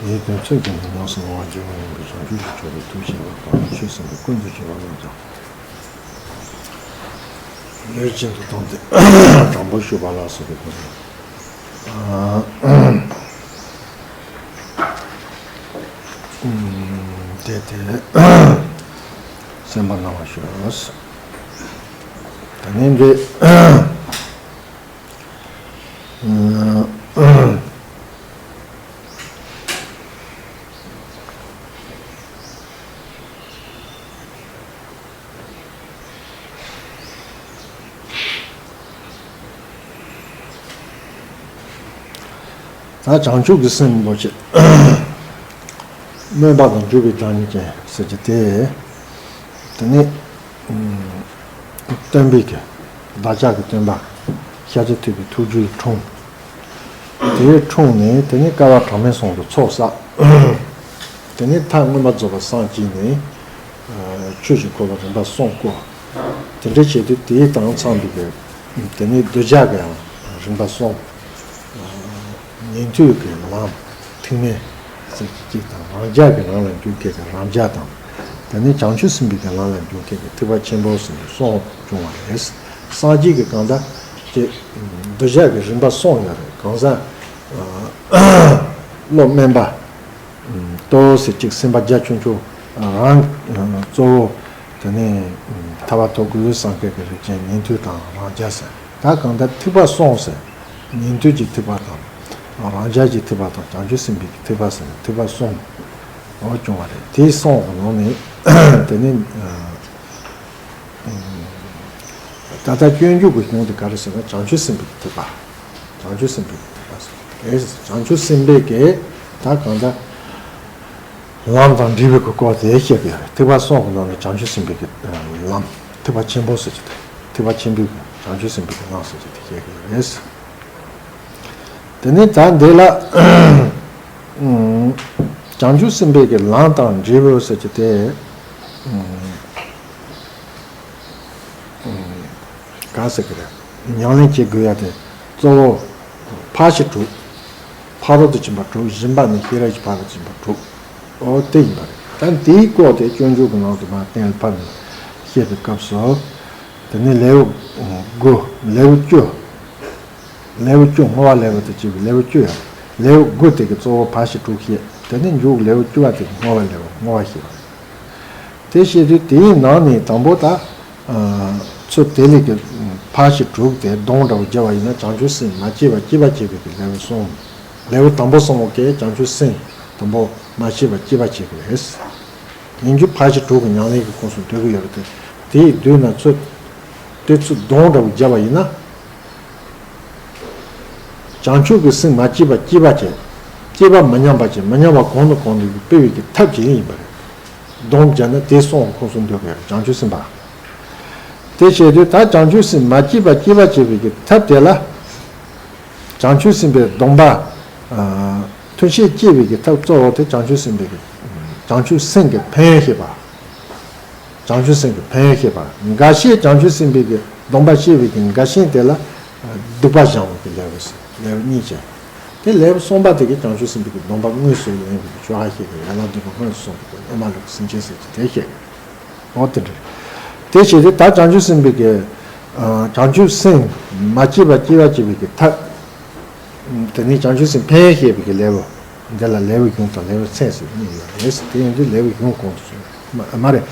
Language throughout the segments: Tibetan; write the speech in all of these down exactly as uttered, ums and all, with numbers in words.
དེའི་དོན་ཚོད་ཀྱིས་ནི་ཡོངས་སུ་བསྔོ་བ་བགྱིའོ་སྙམ་པའི་བྱང་ཆུབ་ཀྱི་ཕྱོགས་ལ་ཐུགས་བསྐྱེད་པ་དང་། ཆོས་གསུངས་པའི་ཀུན་ཏུ་སྦྱོར་བ་རྣམས་ཀྱང་ལེགས་ཤིན་ཏུ་མཐོང་སྟེ་དྲང་པོར་ཞུགས་པ་ལ་སོགས་པའི་སྒོ་ནས། ཨ། དེ་དེ་གསན་པ་གནང་བར་ཞུ། དེ་ནས་འདི། ད་བྱང་ཆུབ་ཀྱི་སེམས་རིན་པོ་ཆེ། སྨོན་པ་དང་འཇུག་པའི་བདག་ཉིད་ཅན་ཟེར་གྱི་དེ། དེ་ནི། སྟོན་པའི་གི། བདག་ཅག་གི་སྟོན་པ། ཤཱཀྱ་ཐུབ་པའི་ཐུགས་རྒྱུད་འཁྲུངས། དེའི་འཁྲུངས་ནས་དེ་ནི་བསྐལ་པ་གྲངས་མེད་གསུམ་དུ་ཚོགས་བསགས། དེ་ནི་མཐར་མངོན་པར་རྫོགས་པར་སངས་རྒྱས་ནས། ཆོས་ཀྱི་འཁོར་ལོ་རིམ་པ་གསུམ་བསྐོར། དེ་འདྲ་བྱས་ཏེ་དེའི་དང་འཚམས་པའི་གི། དེ་ནི་གདུལ་བྱ་གི་ཡང་རིམ་པ་གསུམ། ཉན་ཐོས་ཀྱི་ལམ་ཐེག་དམན་ཟེར་གྱི་གཅིག་དང་། རང་རྒྱལ་གྱི་ལམ་ལ་འཇུག་མཁན་གྱི་རང་རྒྱལ་དང་། དེ་ནས་བྱང་ཆུབ་སེམས་དཔའི་གི་ལམ་ལ་འཇུག་མཁན་གྱི་ཐེག་པ་ཆེན་པོ་ཟེར་ནས་གསུམ་བྱུང་བ་རེད། སངས་རྒྱས་ཀྱི་གང་ཟག་ཅེས་གདུལ་བྱ་གི་རིམ་པ་གསུམ་ཡོད་རེད། གང་ཟག་བློ་དམན་པ་ལྟོ་ཟེར་གཅིག་སེམས་པ་རྒྱ་ཆུང་ཆུང་རང་གཙོ་བོ། དེ་ནས་ཐར་པ་ཐོབ་དགོས་བསམ་མཁན་གྱི་རིགས་ཅན་ཉན་ཐོས་དང་རང་རྒྱལ་ཟེར། ད་གང་ལྟར་ཐེག་པ་གསུམ་ཟེར། ཉན་ཐོས་ཀྱི་ཐེག་པ་དང་། རང་རྒྱལ་གྱི་ཐེག་པ་དང་། བྱང་ཆུབ་སེམས་དཔའི་གི་ཐེག་པ་ཟེར་ནས་ཐེག་པ་གསུམ་འོ་བྱུང་བ་རེད། དེ་གསུམ་གྱི་ནང་ནས་དེ་ནི། ད་ལྟ་སྤྱོད་འཇུག་གི་གཞུང་དེ་ག་རེ་ཟེར་ན། བྱང་ཆུབ་སེམས་དཔའི་གི་ཐེག་པ། བྱང་ཆུབ་སེམས་དཔའི་གི་ཐེག་པ་ཟེར། བྱང་ཆུབ་སེམས་དཔའི་གི་ད་གང་ལྟར། ལམ་དང་འབྲས་བུ་གི་སྐོར་དེ་བཤད་ཀྱི་ཡོད་རེད། ཐེག་པ་གསུམ་གྱི་ནང་ནས་བྱང་ཆུབ་སེམས་དཔའི་གི་ལམ། ཐེག་པ་ཆེན་པོ་ཟེར་གྱི་དེ། ཐེག་པ་ཆེན་པོའི་གི་བྱང་ཆུབ་སེམས་དཔའི་གི་ལམ་ཟེར་གྱི་དེ་བཤད་ཀྱི་ཡོད་རེད། དེ་ནས་ད་འདི་ལ། བྱང་ཆུབ་སེམས་དཔའི་གི་ལམ་དང་འབྲས་བུ་ཟེར་གྱི་དེ། གང་ཟེར་གི་རེད། ཉམས་ལེན་བྱེད་དགོས་ཡ་དེ་གཙོ་བོ་ཕར་ཕྱིན་དྲུག་ཕ་རོལ་ཏུ་ཕྱིན་པ་དྲུག་སྦྱིན་པ་ནས་ཤེས་རབ་ཀྱི་ཕ་རོལ་ཏུ་ཕྱིན་པ་དྲུག་འོ་དེ་ཡིན་པ་རེད། ད་དེའི་སྐོར་དེ་སྤྱོད་འཇུག་གི་ནང་དུ་མར་གཏན་ལ་ཕབ་ནས་བཤད་པའི་སྐབས་སུ། དེ་ནས་ལེའུ་དགུ། ལེའུ་བཅུ། ལེའུ་བཅུ་བསྔོ་བ་ལེའུ་དང་བཅས་པའི་ལེའུ་བཅུ་ཡང་། ལེའུ་དགུ་དེ་གི་གཙོ་བོ་ཕར་ཕྱིན་དྲུག་བཤད། དེ་ནས་མཇུག་ལེའུ་བཅུ་པ་དེ་གི་བསྔོ་བ་ལེའུ། བསྔོ་བ་བཤད་པ་རེད། དེ་བཤད་དུས་དེའི་ནང་ནས་དང་པོ་ད། ཚུར་དེ་ལས་ཀྱི་ཕར་ཕྱིན་དྲུག་དེ་སྡོམ་འདྲ་བོ་བརྒྱབ་པ་ཡིན་ན། བྱང་ཆུབ་སེམས་མ་སྐྱེས་པ་སྐྱེས་པ་བྱེད་པའི་གི་ལེའུ་གསུམ། ལེའུ་དང་པོ་གསུམ་པོ་གི་བྱང་ཆུབ་སེམས་དང་པོ་མ་སྐྱེས་པ་སྐྱེས་པ་བྱེད་ཀྱི་རེད། ཡིན་རྒྱུ་ཕར་ཕྱིན་དྲུག་གི་ཉམས་ལེན་གྱི་ཁོངས་སུ་འདུ་གི་ཡོད་རེད་དེ། དེའི་མདུན་ན་ཚུར་དེ་ཚུར་སྡོམ་འདྲ་བོ་བརྒྱབ་པ་ཡིན་ན། བྱང་ཆུབ་ཀྱི་སེམས་མ་སྐྱེས་པ་སྐྱེས་པ་བྱེད། སྐྱེས་པ་མི་ཉམས་པ་བྱེད། མི་ཉམས་པ་གོང་དུ་གོང་དུ་སྤེལ་བའི་གི་ཐབས་ཀྱི་ཡིན་པ་རེད། སྡོམ་བརྒྱབ་ན་དེ་གསུམ་ཁོངས་སུ་འདུ་གི་རེད། བྱང་ཆུབ་སེམས་དཔའ། དེ་བྱས་དུས་ད་བྱང་ཆུབ་སེམས་མ་སྐྱེས་པ་སྐྱེས་པ་བྱེད་པའི་གི་ཐབས་དེ་ལ། བྱང་ཆུབ་སེམས་དཔའི་སྡོམ་པ། ཨ། ཐུན་ཕྱེད་སྐྱེ་བའི་གི་ཐབས་གཙོ་བོ་དེ་བྱང་ཆུབ་སེམས་དཔའི་གི། བྱང་ཆུབ་སེམས་ཀྱི་ཕན་ཡོན་བཤད་པ། བྱང་ཆུབ་སེམས་ཀྱི་ཕན་ཡོན་བཤད་པ། འགའ་ཤས་བྱང་ཆུབ་སེམས་དཔའི་གི་སྡོམ་པ་བཤད་པའི་གི་འགའ་ཤས་དེ་ལ་སྡིག་པ་སྦྱང་བའི་གི་ལེའུ་ཟེར། ལེའུ་གཉིས་བྱས། དེ་ལེའུ་གསུམ་པ་དེ་གི་བྱང་ཆུབ་སེམས་དཔའི་གི་སྡོམ་པ་དངོས་སུ་ལེན་པའི་གི་ཆོ་ག་བཤད་པའི། ཡན་ལག་བདུན་པོ་སྔོན་དུ་སོང་བའི་གི་ཨེ་མ་ལུག་གི་སེམས་ཅན་ཟེར་གྱི་དེ་བཤད། འོ་དེ་འདྲ། དེ་བྱས་ཏེ་ད་བྱང་ཆུབ་སེམས་དཔའི་གི། ཨ། བྱང་ཆུབ་སེམས་མ་སྐྱེས་པ་སྐྱེ་བར་བྱེད་པའི་གི་ཐབས། དེ་ནས་བྱང་ཆུབ་སེམས་ཕན་ཡོན་བཤད་པའི་གི་ལེའུ། འདི་ལ་ལེའུའི་གཞུང་དང་ལེའུའི་མཚན་ཟེར་གཉིས་ཡོད་རེད། དེ་ཡིན་དུས་ལེའུའི་གཞུང་གོང་དུ་སོང་། མ་མ་རེད།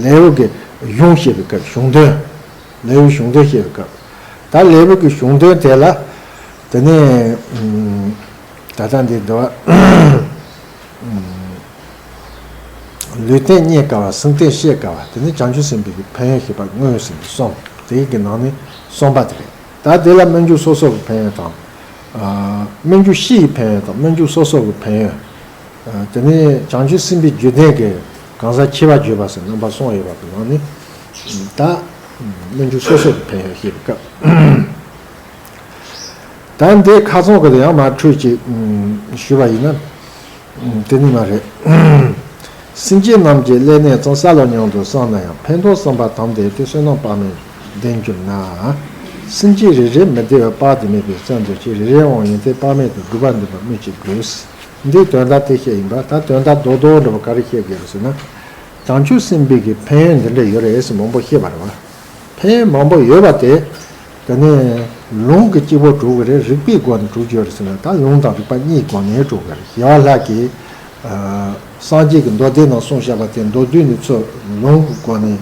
ལེའུ་གི་གཞུང་བཤད་པའི་སྐབས། གཞུང་དོན། ལེའུའི་གཞུང་དོན་བཤད་པའི་སྐབས། ད་ལེའུ་གི་གཞུང་དོན་དེ་ལ། དེ་ནས། ཨུམ། ད་ལྟ་འདི་འདུག་བ། ཨུམ། ལུས་རྟེན་རྙེད་དཀའ་བ། སེམས་རྟེན་བཤད་དཀའ་བ། དེ་ནས་བྱང་ཆུབ་སེམས་དཔའི་གི་ཕན་ཡོན་བཤད་པ་དངོས་ཟེར་གྱི་གསུམ། དེའི་གི་ནང་ནས་གསུམ་པ་དེ་རེད། ད་དེ་ལ་སྨོན་འཇུག་སོ་སོ་གི་ཕན་ཡོན་དང་། ཨ། སྨོན་འཇུག་སྤྱི་ཡི་ཕན་ཡོན་དང་། སྨོན་འཇུག་སོ་སོ་གི་ཕན་ཡོན། ཨ། དེ་ནས་བྱང་ཆུབ་སེམས་དཔའི་རྒྱུད་ལྡན་གྱི་གང་ཟག་ཁྱད་པར་བརྗོད་པ་ཟེར་རྣམ་པ་གསུམ་ཡོད་པ་གི་ནང་ནས། ད་སྨོན་འཇུག་སོ་སོ་གི་ཕན་ཡོན་བཤད་པའི་སྐབས། ད་འདི་ཁ་ཚོན་གི་ཡང་མར་འཕྲོས་ཅིག་ཞུས་པ་ཡིན་ན། དེ་ནི་མ་རེད། སེམས་ཅན་རྣམས་ཀྱི་ཀླད་ནད་ཙམ། སྲོག་ལ་མྱོང་དུ་བསམས་ན་ཡང་། ཕན་འདོགས་བསམ་པ་དམ་བསྡད་དེ། བསོད་ནམས་དཔག་མེད་ལྡན་གྱུར་ན། སེམས་ཅན་རེ་རེ་མི་བདེ་བ་དཔག་ཏུ་མེད་པའི་བསམ་དུ་བྱེད། རེ་རེའང་ཡོན་ཏན་དཔག་མེད་དུ་འགྲུབ་པར་འདོད་པ་སྨོས་ཅི་དགོས། འདིའི་དོན་དག་དེ་བཤད་ཡིན་པ། ད་དོན་དག་རྡོག་རྡོག་འདྲ་བོ་ག་རེ་བཤད་དགོས་རེད་ཟེར་ན། བྱང་ཆུབ་སེམས་དཔའི་གི་ཕན་ཡོན་འདི་འདྲ་ཡོད་རེད་ཟེར་མང་པོ་བཤད་པ་རེད་བ། ཕན་ཡོན་མང་པོ་ཡོད་པ་དེ། དེ་ནས་ལུང་གི་གཅིག་པོ་གྲུབ་ཀྱི་རེད། རིགས་པའི་སྒོ་ནས་གྲུབ་ཀྱི་ཡོད་རེད་ཟེར་ན། ད་ལུང་དང་རིགས་པ་གཉིས་སྒོ་ནས་གྲུབ་ཀྱི་རེད། ཞི་བ་ལྷ་གིས་སངས་རྒྱས་ཀྱི་མདོ་སྡེ་ནང་གསུངས་བཞག་པ་དེ། མདོ་སྡེ་ནས་ཚུར་ལུང་གི་སྒོ་ནས་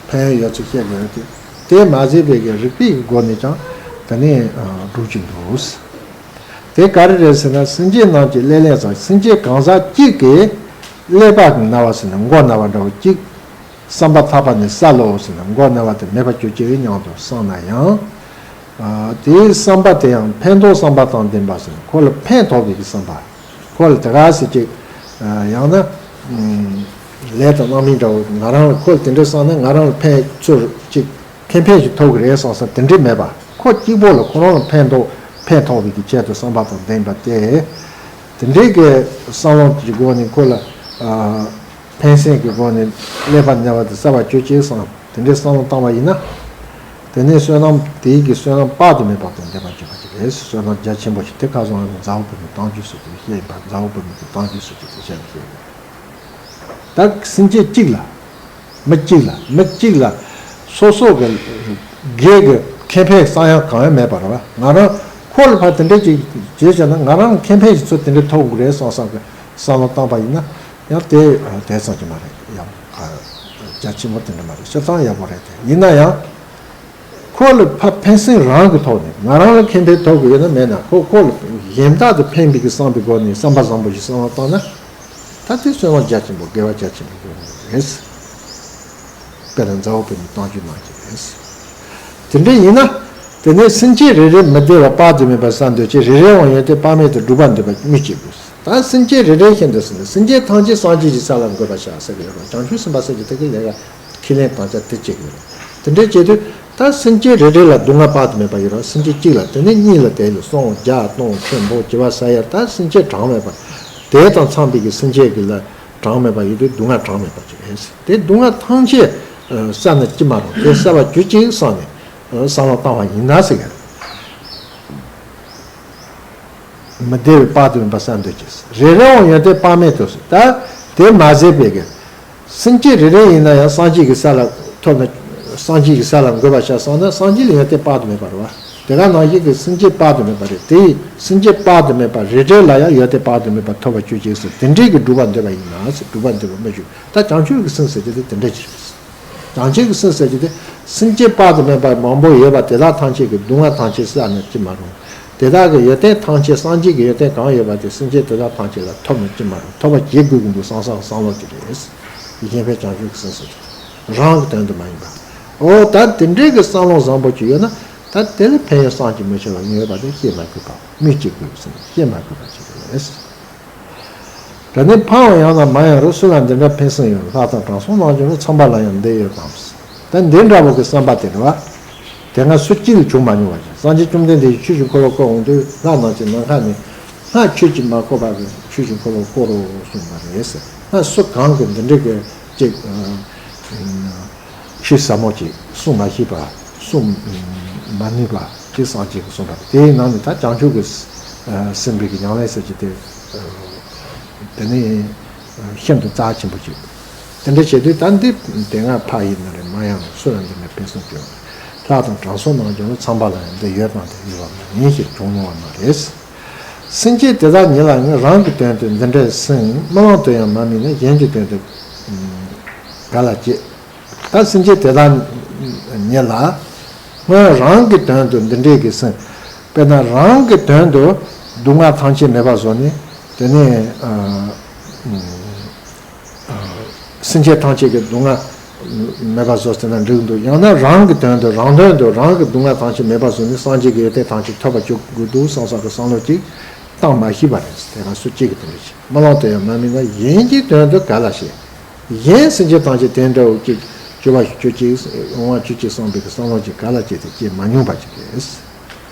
ཕན་ཡོན་ཡོད་ཚུལ་བཤད་ཀྱི་ཡོད་དེ། དེ་མ་ཟད་པའི་གི་རིགས་པའི་སྒོ་ནས་ཀྱང་དེ་ནས་གྲུབ་ཀྱི་འདུག། དེ་ག་རེ་རེད་ཟེར་ན། སེམས་ཅན་རྣམས་ཀྱི་ཀླད་ལེན་ས། སེམས་ཅན་གང་ཟག་གཅིག་གི་ཀླད་པ་ན་བ་ཟེར་ན། མགོ་ན་བ་འདྲ་བོ་གཅིག། བསམ་པ་ཐག་པ་ནས་སད་ལོ་ཟེར་ན། མགོ་ན་བ་དེ་མེད་པ་གྱུར་ཅིག་སྙམ་དུ་བསམ་ན་ཡང་། ཨ། དེའི་བསམ་པ་དེ་ཡང་ཕན་འདོགས་བསམ་པ་དང་ལྡན་པ་ཟེར་ན། ཁོ་ལ་ཕན་ཐོགས་པའི་གི་བསམ་པ། ཁོ་ལ་དེ་ག་ཟེར་ཅིག། ཨ། ཡང་ན་ལས་དང་རྣམ་སྨིན་འདྲ་བོ། ང་རང་ལ་ཁོ་ལ་དེ་འདྲ་བསམ་ན་ང་རང་ལ་ཕན་ཚུར་ཅིག། ཁེ་ཕན་ཞིག་ཐོབ་ཀྱི་རེད་བསམ་བསམ་དེ་འདྲ་མེད་པ། ཁོ་གཅིག་པོ་ལ་ཁོ་རང་ལ་ཕན་ཐོགས། ཕན་ཐོགས་པའི་གི་ཆེད་དུ་བསམ་པ་དང་ལྡན་པ་སྟེ། དེ་འདྲའི་གི་བསམ་བློ་གི་སྒོ་ནས་ཁོ་ལ། ཨ། ཕན་སེམས་ཀྱི་སྒོ་ནས་ཀླད་པ་ན་བ་དེ་སད་པ་གྱུར་ཅིག་བསམ། དེ་འདྲའི་བསམ་བློ་བཏང་བ་ཡིན་ན། དེ་ནས་བསོད་ནམས་དེའི་གི་བསོད་ནམས་དཔག་ཏུ་མེད་པ་དང་ལྡན་པ་གྱུར་པ་ཅིག་རེད། བསོད་ནམས་རྒྱ་ཆེན་པོ་ཞིག། དེ་ཁ་སང་ང་ཚོ་ཛ་ཧོར་བོད་མི་བཏང་བཅུག་ཟེར་དུས་བཤད་ཡིན་པ། ཛ་ཧོར་བོད་མི་གི་བཏང་བཅུག་ཟེར་དུས་བཤད་ཡིན། ད་སེམས་ཅན་གཅིག་ལ། མི་གཅིག་ལ། མི་གཅིག་ལ་སོ་སོ་གི་སྒེར་གྱི་ཁེ་ཕན་བསམ་ཡག་གང་ཡང་མེད་པ་རེད་བ། ང་རང་ཁོ་ལ་ཕར་དེ་འདྲ་ཅིག་བྱས་བྱས་ན། ང་རང་ཁེ་ཕན་ཞིག་ཚུར་དེ་འདྲ་ཐོབ་དགོས་རེད་བསམ་བསམ་གི་བསམ་བློ་བཏང་པ་ཡིན་ན། ཡང་དེ་དེ་ཙམ་གྱི་མ་རེད། ཡང་རྒྱ་ཆེན་པོ་དེ་འདྲ་མ་རེད། སྤྱིར་བཏང་ཡག་པོ་རེད། དེ་ཡིན་ན་ཡང་། ཁོ་ལ་ཕ་ཕན་སེམས་རང་གི་ཐོག་ནས། ང་རང་ལ་ཁེ་ཕན་ཐོབ་དགོས་ཡོད་ན་མེད་ན། ཁོ་ཁོ་ལ་གཞན་དག་ཏུ་ཕན་པའི་གི་བསམ་པའི་སྒོ་ནས་བསམ་པ་བཟང་པོ་ཞིག་བསམ་བློ་བཏང་ན། ད་དེ་བསོད་ནམས་རྒྱ་ཆེན་པོ། དགེ་བ་རྒྱ་ཆེན་པོ་ཡོང་གི་རེད། དཔེར་ན་ཛ་ཧོར་བོད་མི་བཏང་བཅུག་གནང་གི་རེད། དེ་འདྲ་ཡིན་ན། དེ་ནས་སེམས་ཅན་རེ་རེ་མི་བདེ་བ་དཔག་ཏུ་མེད་པ་བསམ་འདོད་ཅིང་། རེ་རེའང་ཡོན་ཏན་དཔག་མེད་དུ་སྒྲུབ་པར་འདོད་པ་དམིགས་གཅིག་དགོས། ད་སེམས་ཅན་རེ་རེ་བཞིན་དུ་ཟེར་ནས། སེམས་ཅན་ཐམས་ཅད་སངས་རྒྱས་ཀྱི་ས་ལ་འགོད་པར་བྱ་ཟེར་གྱི་ཡོད་པ། བྱང་ཆུབ་སེམས་དཔའ་ཟེར་གྱི་དེ་གི་ལས་ཀ་ཁས་ལེན་དམ་བཅའ་དེ་བྱེད་དགོས་རེད། དེ་འདྲའི་བྱེད་དུས་ད་སེམས་ཅན་རེ་རེ་ལ་སྡུག་བསྔལ་དཔག་ཏུ་མེད་པ་ཡོད་ར། སེམས་ཅན་གཅིག་ལ། དེ་ནས་གཉིས་ལ། དེ་ལ་གསུམ་བརྒྱ་སྟོང་ཁྲི་འབུམ་བྱེ་བ་ཟ་ཡ། ད་སེམས་ཅན་གྲངས་མེད་པ། དེ་དང་འཚམས་པའི་གི་སེམས་ཅན་གྱི་ལ་གྲངས་མེད་པ་ཡོད་དུས་སྡུག་བསྔལ་གྲངས་མེད་པ་ཅིག་རེད། དེ་སྡུག་བསྔལ་ཐམས་ཅད་བསལ་ན་ཅི་མ་རུང་། དེ་བསལ་བར་གྱུར་ཅིག་བསམ་ནས་བསམ་བློ་བཏང་བ་ཡིན་ན་ཟེར་གི་རེད། མི་བདེ་བའི་དཔག་ཏུ་མེད་པ་བསམ་འདོད་ཅིང་། རེ་རེའང་ཡོན་ཏན་དཔག་མེད་དུ་ཟེར། ད་དེ་མ་ཟད་པའི་གི་སེམས་ཅན་རེ་རེ་ཡིན་ན་ཡང་སངས་རྒྱས་ཀྱི་ས་ལ་ཐོབ་ན། སངས་རྒྱས་ཀྱི་ས་ལ་འགོད་པར་བྱ་བསམ་ན། སངས་རྒྱས་ལ་ཡོན་ཏན་དཔག་ཏུ་མེད་པ་རེད་བ། དེ་ག་ནང་བཞིན་གྱི་སེམས་ཅན་དཔག་ཏུ་མེད་པ་རེད། དེ་ཡི་སེམས་ཅན་དཔག་ཏུ་མེད་པ་རེ་རེ་ལ་ཡང་ཡོན་ཏན་དཔག་ཏུ་མེད་པ་ཐོབ་པར་གྱུར་ཅིག་ཟེར། དེ་འདྲའི་གི་སྒྲུབ་པར་འདོད་པ་ཡིན་ན་ཟེར། སྒྲུབ་པར་འདོད་པ་མི་འཇུག། ད་བྱང་ཆུབ་ཀྱི་སེམས་ཟེར་གྱི་དེ་དེ་འདྲ་ཅིག་རེད། བྱང་ཆུབ་ཀྱི་སེམས་ཟེར་གྱི་དེ། སེམས་ཅན་དཔག་ཏུ་མེད་པ་མང་པོ་ཡོད་པ་དེ་དག་ཐམས་ཅད་ཀྱི་སྡུག་བསྔལ་ཐམས་ཅད་བསལ་ན་ཅི་མ་རུང་། དེ་དག་གི་ཡོན་ཏན་ཐམས་ཅད། སངས་རྒྱས་ཀྱི་ཡོན་ཏན་གང་ཡོད་པ་དེ་སེམས་ཅན་དེ་དག་ཐམས་ཅད་ལ་ཐོབ་ན་ཅི་མ་རུང་། ཐོབ་པ་བྱེད་དགོས་ཀྱི་འདུག་བསམ་བསམ་བསམ་བློ་ཅིག་རེད། གཞན་ཕན་བྱང་ཆུབ་ཀྱི་སེམས་ཟེར་གྱི་དེ། རང་གི་དོན་དུ་མ་ཡིན་པ། འོ་ད་དེ་འདྲའི་གི་བསམ་བློ་བཟང་པོ་ཅིག་ཡོད་ན། ད་དེ་ལ་ཕན་ཡོན་བསམ་གྱིས་མི་ཁྱབ་པ་ཡོད་པ་དེ་བཤད་མ་དགོས་པ། དམིགས་གཅིག་དགོས་ཟེར་ན་བཤད་མ་དགོས་པ་ཅིག་རེད། ད་ནི་ཕ་བ་ཡང་ན་མ་ཡང་རུང་། སུ་ལ་འདི་འདྲ་ཕན་སེམས་ཡོད། ལྷ་དང་དྲང་སྲོང་རྣམས་ཀྱང་ཚངས་པ་ལ་ཡང་འདི་ཡོད་དམ། ད་འདི་འདྲ་བོ་གི་བསམ་པ་དེ་རེད་བ། དེ་སྔ་སུ་གཅིག་ལ་བྱུང་མ་མྱོང་བ་ཞིག། སངས་རྒྱས་བཅོམ་ལྡན་འདས་ཀྱིས་ཆོས་ཀྱི་འཁོར་ལོ་བསྐོར་འོང་དུས། ལྷ་རྣམས་ཀྱིས་ནམ་མཁའ་ནས། སྔར་ཁྱོད་ཀྱིས་མ་བསྐོར་བར་གྱི་ཆོས་ཀྱི་འཁོར་ལོ་བསྐོར་རོ་གསུངས་པ་རེད་ཟེར། སྔར་སུ་གང་གིས་འདི་འདྲའི་གི་ཅིག་ཆོས་ཟབ་མོ་ཅིག་གསུང་མ་ཤེས་པ། གསུང་མ་ནུས་པ་ཅིག་སངས་རྒྱས་ཀྱིས་གསུངས་པ་རེད། དེའི་ནང་ནས་ད་བྱང་ཆུབ་ཀྱི་སེམས་དཔའི་གི་ཉམས་ལེན་ཟེར་གྱི་དེ། དེ་ནི་ཤིན་ཏུ་རྩ་ཆེན་པོ་ཅིག། དེ་འདྲ་བྱེད་དུས་ད་འདི་དེ་སྔ་ཕ་ཡིན་ན་རེད། མ་ཡང་སུ་ལ་འདི་ནས་ཕན་སེམས་སྐྱེ་བ། ལྷ་དང་དྲང་སྲོང་རྣམས་ཀྱང་ཚངས་པ་ལ་ཡང་འདི་ཡོད་དམ། དེ་ཡོད་པ་མ་ཡིན་ཞེས་བྱུང་མྱོང་བ་མ་རེད། སེམས་ཅན་དེ་དག་ཉིད་ལ་ཡང་རང་གི་དོན་དུ་འདི་འདྲའི་སེམས་རྨི་ལམ་དུ་ཡང་མ་རྨིས་ན། གཞན་གྱི་དོན་དུ་ག་ལ་བྱེད། ད་སེམས་ཅན་དེ་དག་ཉིད་ལ་སྔོན་རང་གི་དོན་དུ་འདི་འདྲའི་གི་སེམས། དཔེར་ན་རང་གི་དོན་དུ་སྡུག་བསྔལ་ཐམས་ཅད་མེད་པ་བཟོ་ནས། དེ་ནས་ཨ། སེམས་ཅན་ཐམས་ཅད་ཀྱི་སྡུག་བསྔལ་མེད་པ་བཟོ་ཟེར་ན་འགྲིག་འདུག། ཡང་ན་རང་གི་དོན་དུ། རང་དོན་དུ་རང་གི་སྡུག་བསྔལ་ཐམས་ཅད་མེད་པ་བཟོ་ནས་སངས་རྒྱས་ཀྱི་ཡོན་ཏན་ཐམས་ཅད་ཐོབ་པར་གྱུར་དགོས་འདུག་བསམ་བསམ་གྱི་བསམ་བློ་ཅིག་བཏང་མ་ཤེས་པ་རེད། དེ་ག་སུ་གཅིག་གིས་དེ་འདྲ་བྱེད། རྨི་ལམ་དུ་ཡང་མ་རྨིས་ན། གཞན་གྱི་དོན་དུ་ག་ལ་བྱེད། གཞན་སེམས་ཅན་ཐམས་ཅད་དེ་འདྲ་བོ་ཅིག་གྱུར་པ་ཞིག་གྱུར་ཅིག། འོང་བ་གྱུར་ཅིག་བསམ་པའི་གི་བསམ་བློ་ཅིག་ག་ལ་སྐྱེས་ཏེ་སྐྱེ་མ་མྱོང་པ་ཅིག་རེད།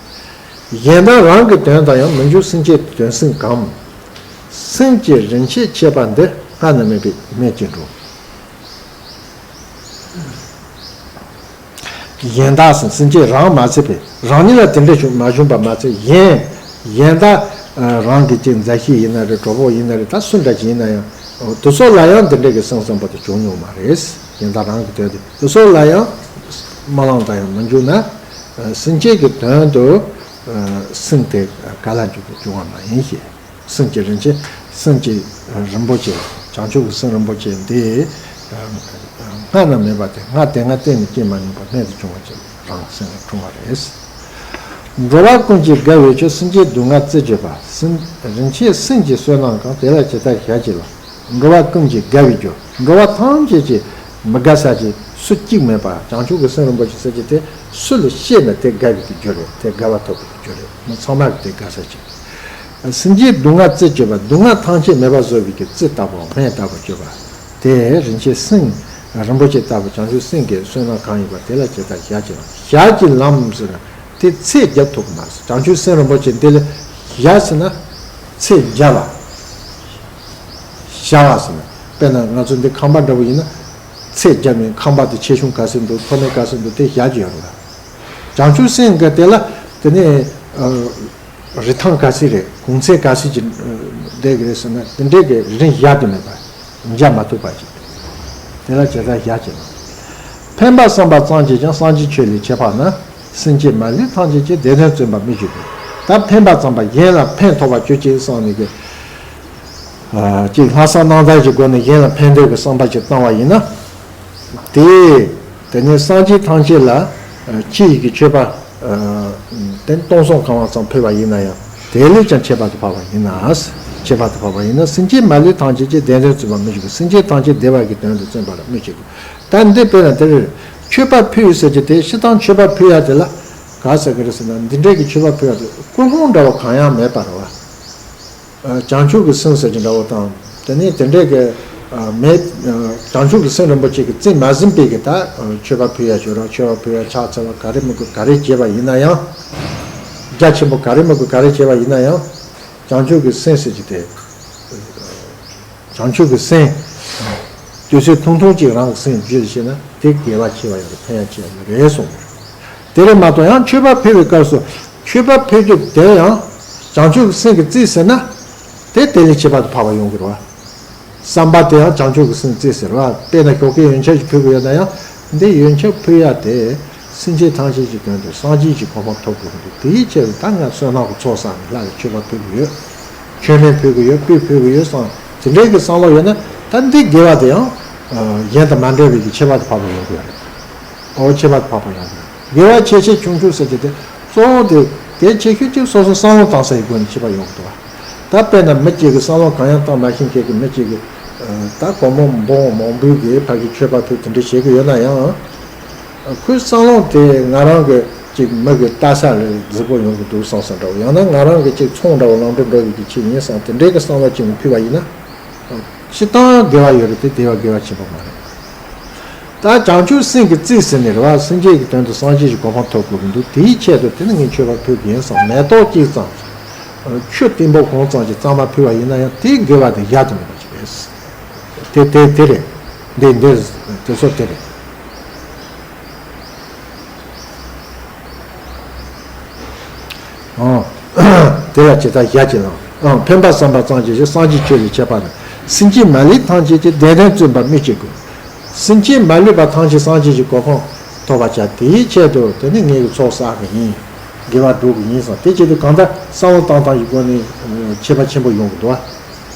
གཞན་དག་རང་གི་དོན་དུ་ཡང་མི་འགྱུར། སེམས་ཅན་དོན་སེམས་གང་། སེམས་ཀྱི་རིན་ཆེན་ཁྱད་པར་འདི། སྔར་ན་མེད་པའི་སྨན་གྱིས་འགྲོ། གཞན་དག་སེམས་སེམས་ཅན་རང་མ་ཚད་པའི་རང་ཉིད་ལ་དེ་འདྲ་བྱུང་མ་བྱུང་པ་མ་ཚད། གཞན་གཞན་དག་ རང་གི་ཅིག་མཛའ་བཤེས་ཡིན་ན་རེད། གྲོགས་པོ་ཡིན་ན་རེད། ད་སུ་འདྲ་ཞིག་ཡིན་ན་ཡང་དེ་ཚོ་ལ་ཡང་འདི་འདྲ་གི་སེམས་བསམ་པ་དེ་བྱུང་མྱོང་མ་རེད། གཞན་དག་རང་གི་དོན་དེ་དེ་ཚོ་ལ་ཡང་སྨོན་ལམ་དང་ཡང་མི་འཇུག་ན། སེམས་ཅན་གྱི་དོན་དུ་སེམས་དེ་ག་ལ་འཇུག་གི་འབྱུང་བ་མ་ཡིན་ཞེས། སེམས་ཀྱི་རིན་ཆེན། སེམས་ཀྱི་རིན་པོ་ཆེ། བྱང་ཆུབ་ཀྱི་སེམས་རིན་པོ་ཆེ་འདི་སྔ་ན་མེད་པ་དེ་སྔ་དེ་སྔ་གཏན་ནས་སྐྱེས་མ་མྱོང་པ་རྨད་དུ་བྱུང་བ་ཅིག་རང་སེམས་ལ་འཁྲུངས་པ་རེད། འགྲོ་བ་ཀུན་གྱི་དགའ་བའི་ཆོས། སེམས་ཅན་སྡུག་བསྔལ་རྩད་གཅོད་པ། སེམས་རིན་ཆེན་སེམས་ཀྱི་བསོད་ནམས་གང་། དེ་ལ་ཇི་ལྟར་ཞལ་གྱིས་བླངས། འགྲོ་བ་ཀུན་གྱི་དགའ་བའི་རྒྱུ། འགྲོ་བ་ཐམས་ཅད་ཀྱི་མི་དགའ་ས་ཅིག་སུ་གཅིག་མེད་པ། བྱང་ཆུབ་ཀྱི་སེམས་རིན་པོ་ཆེ་ཟེར་གྱི་དེ་སུ་ལ་བཤད་ན་དེ་དགའ་བའི་གི་རྒྱུ་རེད། དེ་དགའ་བ་ཐོབ་པའི་གི་རྒྱུ་རེད། མི་ཚང་མ་གི་དེ་དགའ་ས་ཅིག་སེམས་ཅན་སྡུག་བསྔལ་རྩད་གཅོད་པ། སྡུག་བསྔལ་ཐམས་ཅད་མེད་པར་བཟོ་བའི་གི་རྩི་ལྟ་བུ་སྨན་ལྟ་བུ་གཅོད་པ། དེ་རིན་ཆེན་སེམས་རིན་པོ་ཆེ་ལྟ་བུ་བྱང་ཆུབ་སེམས་ཀྱི་བསོད་ནམས་གང་ཡིན་པ་དེ་ལ་ཇི་ལྟར་ཞལ་གྱིས་བླངས། ཞལ་གྱིས་བླངས་ཟེར་ན་དེ་ཚད་བརྒྱབ་ཐུབ་ཀྱི་མ་རེད། བྱང་ཆུབ་སེམས་རིན་པོ་ཆེ་འདི་ལ་ཞལ་ཟེར་ན་ཚད་བརྒྱབ་པ། ཞལ་བ་ཟེར་ན་དཔེར་ན་ང་ཚོ་འདི་ཁང་པ་འདྲ་བོ་ཡིན་ན་ཚད་བརྒྱབ་ནས་ཁང་པ་དེ་ཆེ་ཆུང་ག་ཚོད་འདུག་མཐོ་དམན་ག་ཚོད་འདུག་དེ་ཞལ་གྱིས་ཡོད་རེད། བྱང་ཆུབ་སེམས་ཀྱི་དེ་ལ་དེ་ནས་རིན་ཐང་ག་ཚོད་རེད། གོང་ཚད་ག་ཚོད་ཀྱི་བསྡད་ཀྱི་རེད་ཟེར་ན་དེ་འདྲའི་གི་རིན་བཞག་གི་མེད་པ། འཇལ་མ་ཐུབ་པ་ཅིག་དེ་ལ་ཇི་ལྟར་ཞལ་གྱིས་བླངས། ཕན་པ་བསམ་པ་ཙམ་གྱིས་ཀྱང་། སངས་རྒྱས་ཆོས་ལས་ཁྱད་པར་ན། སེམས་ཅན་མ་ལུས་ཐམས་ཅད་ཀྱི། བདེ་དོན་བརྩོན་པར་སྨོས་ཅི་དགོས། ད་ཕན་པ་བསམ་པ་གཞན་ལ་ཕན་ཐོགས་པ་ཅི་ཅིག་བསམ་ནས་ཀྱི། ཅིག་ལྷག་བསམ་རྣམ་དག་གི་སྒོ་ནས་གཞན་ལ་ཕན་འདོད་ཀྱི་བསམ་པ་ཅིག་བཏང་བ་ཡིན་ན། དེ། དེ་ནས་སངས་རྒྱས་ཐམས་ཅད་ལ། ཅི་ཡི་གི་མཆོད་པ། དེ་སྟོང་གསུམ་གང་བ་ཙམ་ཕུལ་བ་ཡིན་ན་ཡང་དེ་ལས་ཀྱང་ཁྱད་པར་དུ་འཕགས་པ་ཡིན་ན། ཁྱད་པར་དུ་འཕགས་པ་ཡིན་ན། སེམས་ཅན་མ་ལུས་ཐམས་ཅད་ཀྱི། བདེ་དོན་བརྩོན་པར་སྨོས་ཅི་དགོས། སེམས་ཅན་ཐམས་ཅད་བདེ་བ་གི་དོན་དུ་བརྩོན་པར་སྨོས་ཅི་དགོས། ད་འདི་དཔེར་ན་དེར་མཆོད་པ་ཕུལ་ཟེར་གྱི་དེ་སྤྱིར་བཏང་མཆོད་པ་ཕུལ་ཡ་དེ་ལ་ག་ཟེར་གི་རེད་ཟེར་ན། འདི་འདྲའི་གི་མཆོད་པ་ཕུལ་ཡ་དེ་ཀུན་སློང་འདྲ་བ་གང་ཡང་མེད་པ་རེད་བ། བྱང་ཆུབ་ཀྱི་སེམས་ཟེར་གྱི་འདྲ་བོ་དང་། དེ་ནས་དེ་འདྲའི་གི་མེད། བྱང་ཆུབ་ཀྱི་སེམས་རིན་པོ་ཆེ་གི་རྩིས་མ་ཟིན་པའི་གི་ད་མཆོད་པ་ཕུལ་ཡ་ཞུ་རོགས། མཆོད་པ་ཕུལ་ཡ་ཕྱག་འཚལ་བ་ག་རེ་མི་དགོས་ག་རེ་བྱས་པ་ཡིན་ན་ཡང་། རྒྱ་ཆེན་པོ་ག་རེ་མི་དགོས་ག་རེ་བྱས་པ་ཡིན་ན་ཡང་། བྱང་ཆུབ་ཀྱི་སེམས་ཟེར་གྱི་དེ། བྱང་ཆུབ་ཀྱི་སེམས། དུས་ཚོད་ཐུང་ཐུང་ཅིག་རང་གི་སེམས་རྒྱུད་ལ་བྱས་ན་དེ་དགེ་བ་ཆེ་བ་ཡང་ཕན་ཡ་ཆེ་བ་རེད་གསུངས། དེ་རེད་མ་གཏོགས་ཡང་མཆོད་པ་ཕུལ་བའི་སྐབས་སུ་མཆོད་པ་ཕུལ་རྒྱུ་དེ་ཡང་བྱང་ཆུབ་ཀྱི་སེམས་ཀྱི་རྩིས་ཟེར་ན། དེ་དེ་ལས་ཁྱད་པར་དུ་འཕགས་པ་ཡོང་གི་རེད་བ། བསམ་པ་དེ་ཡང་བྱང་ཆུབ་ཀྱི་སེམས་རྩིས་ཟེར་བ། དཔེར་ན་ཞོགས་ཀས་ཡོན་ཆབ་ཅིག་ཕུལ་དགོས་ཡོད་ན་ཡང་། འདི་ཡོན་ཆབ་ཕུལ་ཡ་དེ་སེམས་ཅན་ཐམས་ཅད་ཀྱི་དོན་དུ་སངས་རྒྱས་ཀྱི་གོ་འཕང་ཐོབ་དགོས་ཀྱི་འདུག་དེའི་ཕྱིར་ད་ང་བསོད་ནམས་ཀྱི་ཚོགས་བསགས་ནས་ལྷ་ལ་མཆོད་པ་ཕུལ་གྱི་ཡོད། མཆོད་མེ་ཕུལ་གྱི་ཡོད། སྤོས་ཕུལ་གྱི་ཡོད་བསམ། དེ་འདྲའི་གི་བསམ་བློ་ཡོད་ན་ད་འདི་དགེ་བ་དེ་ཡང་གཞན་དང་མ་འདྲ་བའི་གི་ཁྱད་པར་དུ་འཕགས་པ་ཡོང་གི་ཡོད་རེད། འོ་ཁྱད་པར་དུ་འཕགས་པ་ཡོང་གི་ཡོད། དགེ་བ་ཆེ་ཆེ་ཆུང་ཆུང་ཟེར་གྱི་དེ་གཙོ་བོ་དེ་གལ་ཆེ་ཤོས་གཅིག་སོ་སོ་བསམ་བློ་བཏང་ས་ཡི་སྒོ་ནས་ཁྱད་པར་ཡོང་གི་འདུག་བ། ད་དཔེར་ན་མི་གཅིག་གིས་བསམ་བློ་གང་ཡང་བཏང་མ་ཤེས་མཁན་གྱི་མི་གཅིག་གིས་ད་སྒོར་མོ་འབུམ་མང་པོའི་གི་ཕ་གི་མཆོད་པ་ཕུལ་དེ་འདྲ་བྱེད་ཀྱི་ཡོད་ན་ཡང་། ཁོའི་བསམ་བློ་དེ་ང་རང་གི་ཅིག་མི་གི་ལྟ་ས་ལ་རྫིག་པོ་ཡོང་གི་འདུག་བསམ་ས་འདྲ་བོ། ཡང་ན་ང་རང་གི་ཅིག་ཚོང་འདྲ་བོ་ལམ་འགྲོ་འགྲོ་ཡི་གི་ཆེད་ཡིན་བསམ་དེ་འདྲའི་གི་བསམ་བློ་ཅིག་ནས་ཕུལ་བ་ཡིན་ན། སྤྱིར་བཏང་དགེ་བ་ཡོད་རེད་དེ་དེ་བ་དགེ་བ་ཆེན་པོ་མ་རེད། ད་བྱང་ཆུབ་སེམས་ཀྱི་རྩིས་ཟེར་ནས་རེད་བ། སེམས་ཅན་གྱི་དོན་དུ་སངས་རྒྱས་ཀྱི་གོ་འཕང་ཐོབ་དགོས་ཀྱི་འདུག་དེའི་ཆེད་དུ་དེ་ནི་ངས་མཆོད་པ་ཕུལ་གྱི་ཡིན་བསམ་མེ་ཏོག་གཅིག་ཙམ། ཆུ་ཏིང་པོ་གང་ཙམ་གྱི་གཙང་མ་ཕུལ་བ་ཡིན་ན་ཡང་དེའི་དགེ་བ་དེ་གཞལ་དུ་མེད་པ་ཞིག་རེད། དེ་དེ་དེ་རེད། འདི་འདིར་དེ་ཚོ་དེ་རེད། ཨང་། དེ་ལ་ཇི་ལྟར་ཞལ་གྱིས་བླངས། ཨང་། ཕན་པ་བསམ་པ་ཙམ་གྱིས་ཀྱང་། སངས་རྒྱས་ཆོས་ལས་ཁྱད་པར་དང་། སེམས་ཅན་མ་ལུས་ཐམས་ཅད་ཀྱི། བདེ་དོན་བརྩོན་པར་སྨོས་ཅི་དགོས། སེམས་ཅན་མ་ལུས་པ་ཐམས་ཅད་སངས་རྒྱས་ཀྱི་གོ་འཕང་ཐོབ་པར་བྱ། དེའི་ཆེད་དུ་དེ་ནི་ངེད་ཀྱི་ཚོགས་བསགས་ཀྱི་ཡིན། དགེ་བ་སྒྲུབ་ཀྱི་ཡིན་བསམ། དེ་ཆེད་དུ་གང་ལྟར་བསམ་བློ་བཏང་སྟངས་ཀྱི་སྒོ་ནས་ཁྱད་པར་ཆེན་པོ་ཡོང་གི་འདུག་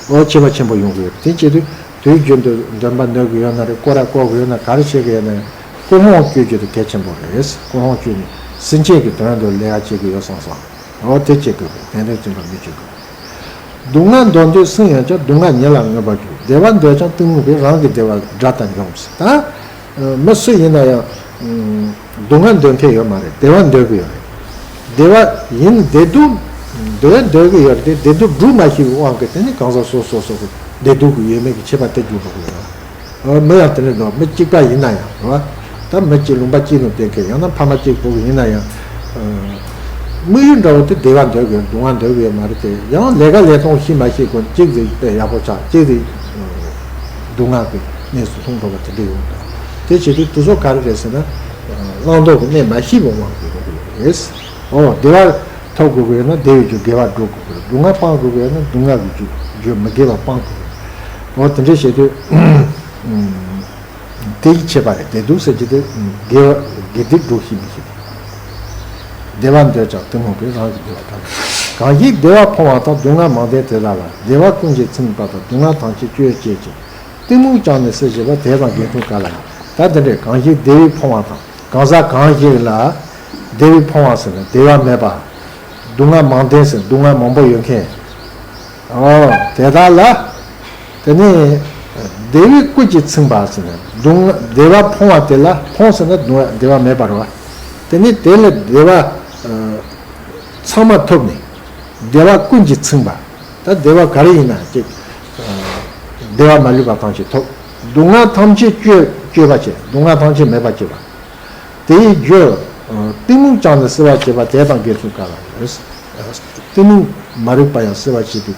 བ། འོ་ཁྱད་པར་ཆེན་པོ་ཡོང་གི་ཡོད། དེ་ཆེད་དུ་དུས་རྒྱུན་དུ་འདོན་པ་འདོན་གི་ཡོད་ན་རེད། སྐོར་ར་སྐོར་གི་ཡོད་ན། ག་རེ་བྱེད་གི་ཡོད་ན་ཡང་ཀུན་སློང་བཅོས་རྒྱུ་དེ་གལ་ཆེན་པོ་རེད། ཀུན་སློང་བཅོས་ནས་སེམས་ཅན་གྱི་དོན་དུ་ལས་ཀ་བྱེད་གི་ཡོད་བསམ་བསམ། འོ་དེ་བྱེད་དགོས་པས་བདེན་དོན་བརྩོན་པར་སྨོས་ཅི་དགོས། སྡུག་བསྔལ་འདོར་འདོད་སེམས་ཡོད་ཀྱང་། སྡུག་བསྔལ་ཉིད་ལ་མངོན་པར་རྒྱུག་དེ་བ་འདོད་ཀྱང་གཏི་མུག་པས། རང་གི་བདེ་བ་དགྲ་ལྟར་འཇོམས་ཟེར། ད་མི་སུ་ཡིན་ན་ཡང་སྡུག་བསྔལ་འདོད་མཁན་ཡོད་མ་རེད། བདེ་བ་འདོད་གི་ཡོད་རེད། བདེ་བ་ཡིན་བདེ་སྡུག་འདོད་འདོད་གི་ཡོད་རེད་དེ། བདེ་སྡུག་འགྲུབ་མ་ཤེས་པའི་དབང་གིས་དེ་ནི་གང་ཟག་སོ་སོ་སོ་གི་བདེ་སྡུག་གི་ཡོད་མེད་ཀྱི་ཁྱད་པར་དེ་འཇུག་འགྲོ་གི་ཡོད་རེད། མི་ཡང་དེ་འདྲ་འདུག་མི་གཅིག་པ་ཡིན་ན་ཡང་རེད་བ། ད་མི་གཅིག་ལུང་པ་གཅིག་ནང་བསྡད་མཁན། ཡང་ན་ཕ་མ་གཅིག་བུ་གཅིག་ཡིན་ན་ཡང་། དམིགས་ཡུལ་འདྲ་བོ་དེ་བདེ་བ་འདོད་དགོས། སྡུག་བསྔལ་འདོད་དགོས་མ་རེད་དེ། ཡང་ལས་ཀ་ལས་སྟངས་ཤེས་མ་ཤེས་གོ་གཅིག་དེ་དཔེ་ཡག་པོ་ཆགས། གཅིག་དེ་སྡུག་བསྔལ་གྱི་གནས་སུ་ལྷུང་འགྲོ་བ་དེ་འདྲ་ཡོང་འདུག་དེ་བྱེད་དུས་དེ་ཚོ་ག་རེ་རེད་ཟེར་ན། བླང་དོར་གྱི་གནས་མ་ཤེས་པའི་དབང་གིས་ཡོང་གི་ཡོད་རེད། འོ་བདེ་བ། ཐོབ་དགོས་ཀྱི་ཡོད་ན་བདེ་བའི་རྒྱུ་དགེ་བ་སྒྲུབ་དགོས་ཀྱི་རེད། སྡུག་བསྔལ་སྤང་དགོས་ཀྱི་ཡོད་ན་སྡུག་བསྔལ་གྱི་རྒྱུ་རྒྱུ་མི་དགེ་བ་སྤང་དགོས་ཀྱི་རེད། འོ་དེ་འདྲས་བྱེད་དུས་དེ་ཡིད་ཆེས་པ་རེད། བདེ་སྡུག་ཟེར་གྱི་དེ་དགེ་བ་དགེ་སྡིག་སྒྲུབ་ཤེས་མི་ཤེས་པ། བདེ་བ་འདོད་ཀྱང་གཏི་མུག་གིས། རང་གི་བདེ་བ་བྲལ་ལ། གང་ཞིག་བདེ་བ་ཕོངས་པ་དང་། སྡུག་བསྔལ་མང་ལྡན་དེ་དག་ལ། བདེ་བ་ཀུན་གྱིས་ཚིམ་པ་དང་། སྡུག་བསྔལ་ཐམས་ཅད་སྤྱོད་བྱེད་ཅིང་། གཏི་མུག་ཀྱང་ནི་སེལ་བྱེད་པ། དེ་དང་དགེ་འཐུན་ག་ལ་ཡང་། ད་དེ་འདྲས་གང་ཞིག་བདེ་བས་ཕོངས་པ་དང་། གང་ཟག་གང་ཞིག་ལ་བདེ་བས་ཕོངས་པ་ཟེར་ན་བདེ་བ་མེད་པ། སྡུག་བསྔལ་མང་ལྡན་ཟེར་སྡུག་བསྔལ་མང་པོ་ཡོད་མཁན། ཨོ་དེ་དག་ལ། དེ་ནས་བདེ་བས་ཀུན་གྱིས་ཚིམ་པ་ཟེར་ན་སྡུག་བསྔལ་བདེ་བ་ཕོངས་པ་དེ་ལ་ཕོངས་ཟེར་ན་སྡུག་བསྔལ་བདེ་བ་མེད་པ་རེད་བ། དེ་ནས་དེ་ལ་བདེ་བ་ཚང་མ་ཐོབ་ནས་བདེ་བ་ཀུན་གྱིས་ཚིམ་པ། ད་བདེ་བ་ག་རེ་ཡིན་ན་ཅིག་བདེ་བ་མ་ལུས་པ་ཐམས་ཅད་ཐོབ། སྡུག་བསྔལ་ཐམས་ཅད་སྤྱོད་སྤྱོད་པ་བྱེད། སྡུག་བསྔལ་ཐམས་ཅད་མེད་པ་བྱེད་པ། དེའི་རྒྱུ། གཏི་མུག་ཀྱང་ནི་སེལ་བར་བྱེད་པ། དེ་དང་དགེ་འཐུན་ག་ལ་ཡོད། གཏི་མུག་མ་རིག་པ་ཡང་སེལ་བར་བྱེད་པའི་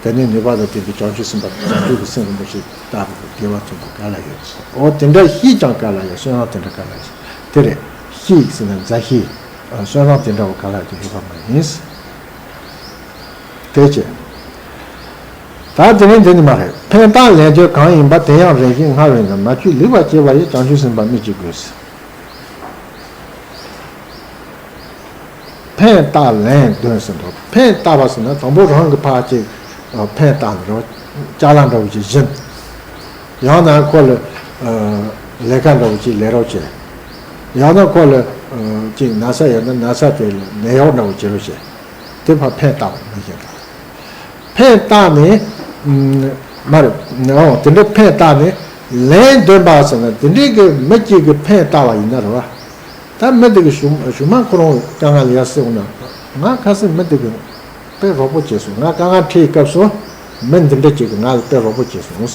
དེ་ནི་ནུས་པ་དང་ལྡན་པའི་བྱང་ཆུབ་སེམས་དཔའ་བྱང་ཆུབ་ཀྱི་སེམས་རིན་པོ་ཆེ་ལྟ་བུ་དགེ་བ་མཚུངས་པ་ག་ལ་ཡོད། འོ་དེ་འདྲ་ཤེས་ཀྱང་ག་ལ་ཡོད། བསོད་ནམས་དེ་འདྲ་ག་ལ་ཡོད། དེ་རེད། ཤེས་ཟེར་ན་མཛའ་ཤེས། བསོད་ནམས་དེ་འདྲ་བ་ག་ལ་ཡོད་ཡོད་པ་མ་ཡིན། དེ་ཅི། ད་དེ་ནི་འདི་ནི་མ་རེད། ཕན་བཏགས་ལེན་འདོད་གང་ཡིན་པ། དེ་ཡང་རེ་ཞིག་སྔར་བས་ན། མ་བཅོས་ལེགས་པར་བྱས་པ་ཡི། བྱང་ཆུབ་སེམས་དཔའ་སྨོས་ཅི་དགོས། ཕན་བཏགས་ལེན་འདོད་ཟེར་འདུག་ཕན་བཏགས་པ་ཟེར་ན་དང་པོ་རང་གི་ཕར་ཅིག་ཕན་བཏགས་ནས་རོགས་ཅ་ལག་འདྲ་བོ་ཅིག་བྱིན། ཡང་ན་ཁོ་ལ་ལས་ཀ་འདྲ་བོ་ཅིག་ལས་རོགས་བྱེད། ཡང་ན་ཁོ་ལ་ཅིག་ན་ཚ་ཡོད་ན་ན་ཚ་དེ་ལ་ནད་གཡོག་འདྲ་བོ་བྱེད་རོགས་བྱེད། དེ་ཕར་ཕན་བཏགས་པ་མི་ཤེས་དང་། ཕན་བཏགས་ནས། མ་རེད། འོ་དེ་འདྲ་ཕན་བཏགས་ནས་ལན་འདོན་པ་ཟེར་ན་དེ་འདྲའི་གི་མི་གཅིག་གི་ཕན་བཏགས་པ་ཡིན་ན་རེད་བ། ད་མི་དེ་གི་གཞུག་གཞུག་མ་ཁོ་རང་དཀའ་ངལ་ཡར་སེ་འོང་ན་ང་ཁ་སང་མི་དེ་གི་དཔེ་རོགས་པོ་བྱས་སོང་། ང་དཀའ་ངལ་འཕྲད་སྐབས་སུ་མི་འདི་འདྲ་གཅིག་གི་ང་ལ་དཔེ་རོགས་པོ་བྱས་སོང་།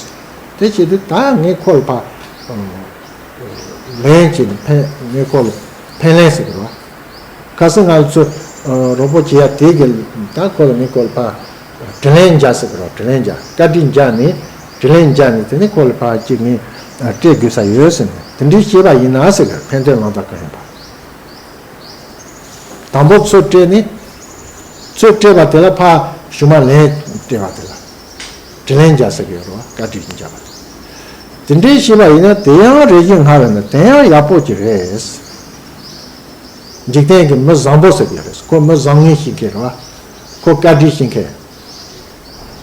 དེ་བྱས་དུས་ད་ངས་ཁོ་ལ་ཕར་ལན་བྱས་ནས་ཕན་ངས་ཁོ་ལ་ཕན་ལན་ཟེར་གི་རེད་བ། ཁ་སང་ང་ཚོ་རོགས་པ་བྱེད་ཡ་དེ་གི་ད་ཁོ་ལ་ངས་ཁོ་ལ་ཕར་དྲིན་ལན་འཇལ་ཟེར་གི་རོགས། དྲིན་ལན་འཇལ། བཀའ་དྲིན་འཇལ་ནས་དྲིན་ལན་འཇལ་ནས་དེ་ནས་ཁོ་ལ་ཕར་གཅིག་ངས་སྤྲད་དགོས་ས་ཡོད་ཟེར་ནས་དེ་འདྲའི་བྱས་པ་ཡིན་ན་ཟེར་གི། ཕན་ཐོགས་ལམ་ཐག་གང་ཡིན་པ། དང་པོ་ཚུར་སྤྲད་ནས་ཚུར་སྤྲད་པ་དེ་ལ་ཕར་གཞུག་མ་ལན་སྤྲད་པ་དེ་ལ་དྲིན་ལན་འཇལ་ཟེར་གི་ཡོད་རེད་བ། བཀའ་དྲིན་འཇལ་བ་དེ་འདྲའི་བྱས་པ་ཡིན་ན་དེ་ཡང་རེ་ཞིག་སྔར་བས་ན་དེ་ཡང་ཡག་པོ་ཅིག་རེད། འཇིག་རྟེན་གྱི་མི་བཟང་པོ་ཟེར་གྱི་རེད། ཁོ་མི་བཟང་ངན་ཤེས་མཁན་རེད་བ། ཁོ་བཀའ་དྲིན་ཤེས་མཁན།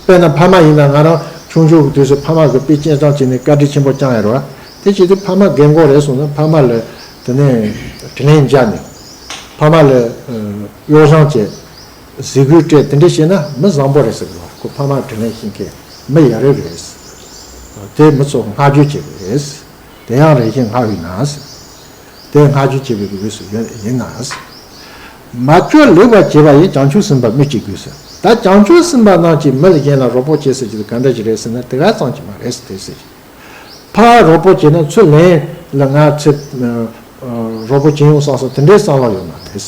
དཔེར་ན་ཕ་མ་ཡིན་ན་ང་རང་ཆུང་ཆུང་གི་དུས་སུ་ཕ་མ་གི་དཔེ་སྤྱན་ཆང་བྱས་ནས་བཀའ་དྲིན་ཆེན་པོ་བསྐྱངས་ཡོད་རེད་བ། དེ་བྱེད་དུས་ཕ་མ་རྒན་གོག་རེད་སོང་ན་ཕ་མ་ལ་དེ་ནས་དྲིན་ལན་འཇལ་ནས་ཕ་མ་ལ་གཡོ་བྱང་བྱས་གཟིགས་སྐུལ་སྤྲད་དེ་འདྲ་བྱས་ན་མི་བཟང་པོ་རེད་ཟེར་གི་རེད་བ། ཁོ་ཕ་མ་དྲིན་ལན་ཤེས་མཁན་མི་ཡ་རབས་རེད། དེ་མི་ཚོ་བསྔགས་བརྗོད་བྱེད་དགོས་རེད། དེ་ཡང་རེ་ཞིག་སྔར་བས་ན། དེ་བསྔགས་བརྗོད་བྱེད་པའི་དབུས་སུ་ཡོད་ཡིན་ན། མ་བཅོས་ལེགས་པར་བྱས་པ་ཡི། བྱང་ཆུབ་སེམས་དཔའ་སྨོས་ཅི་དགོས་ཟེར། ད་བྱང་ཆུབ་སེམས་དཔའ་རྣམས་ཀྱིས་མི་ལ་གཞན་ལ་རོགས་པ་བྱེད་ཟེར་གྱི་ག་འདྲ་ཞིག་རེད་ཟེར་ན་དེ་ག་ཙམ་གྱི་མ་རེད་ཟེར་དེ་ཟེར། ཕར་རོགས་པ་བྱས་ན་ཚུར་ལན་ལ་ང་ཚོས་རོགས་པ་བྱེད་ཡོང་བསམ་སོང་དེ་འདྲའི་བསམ་བློ་ཡོད་མ་རེད།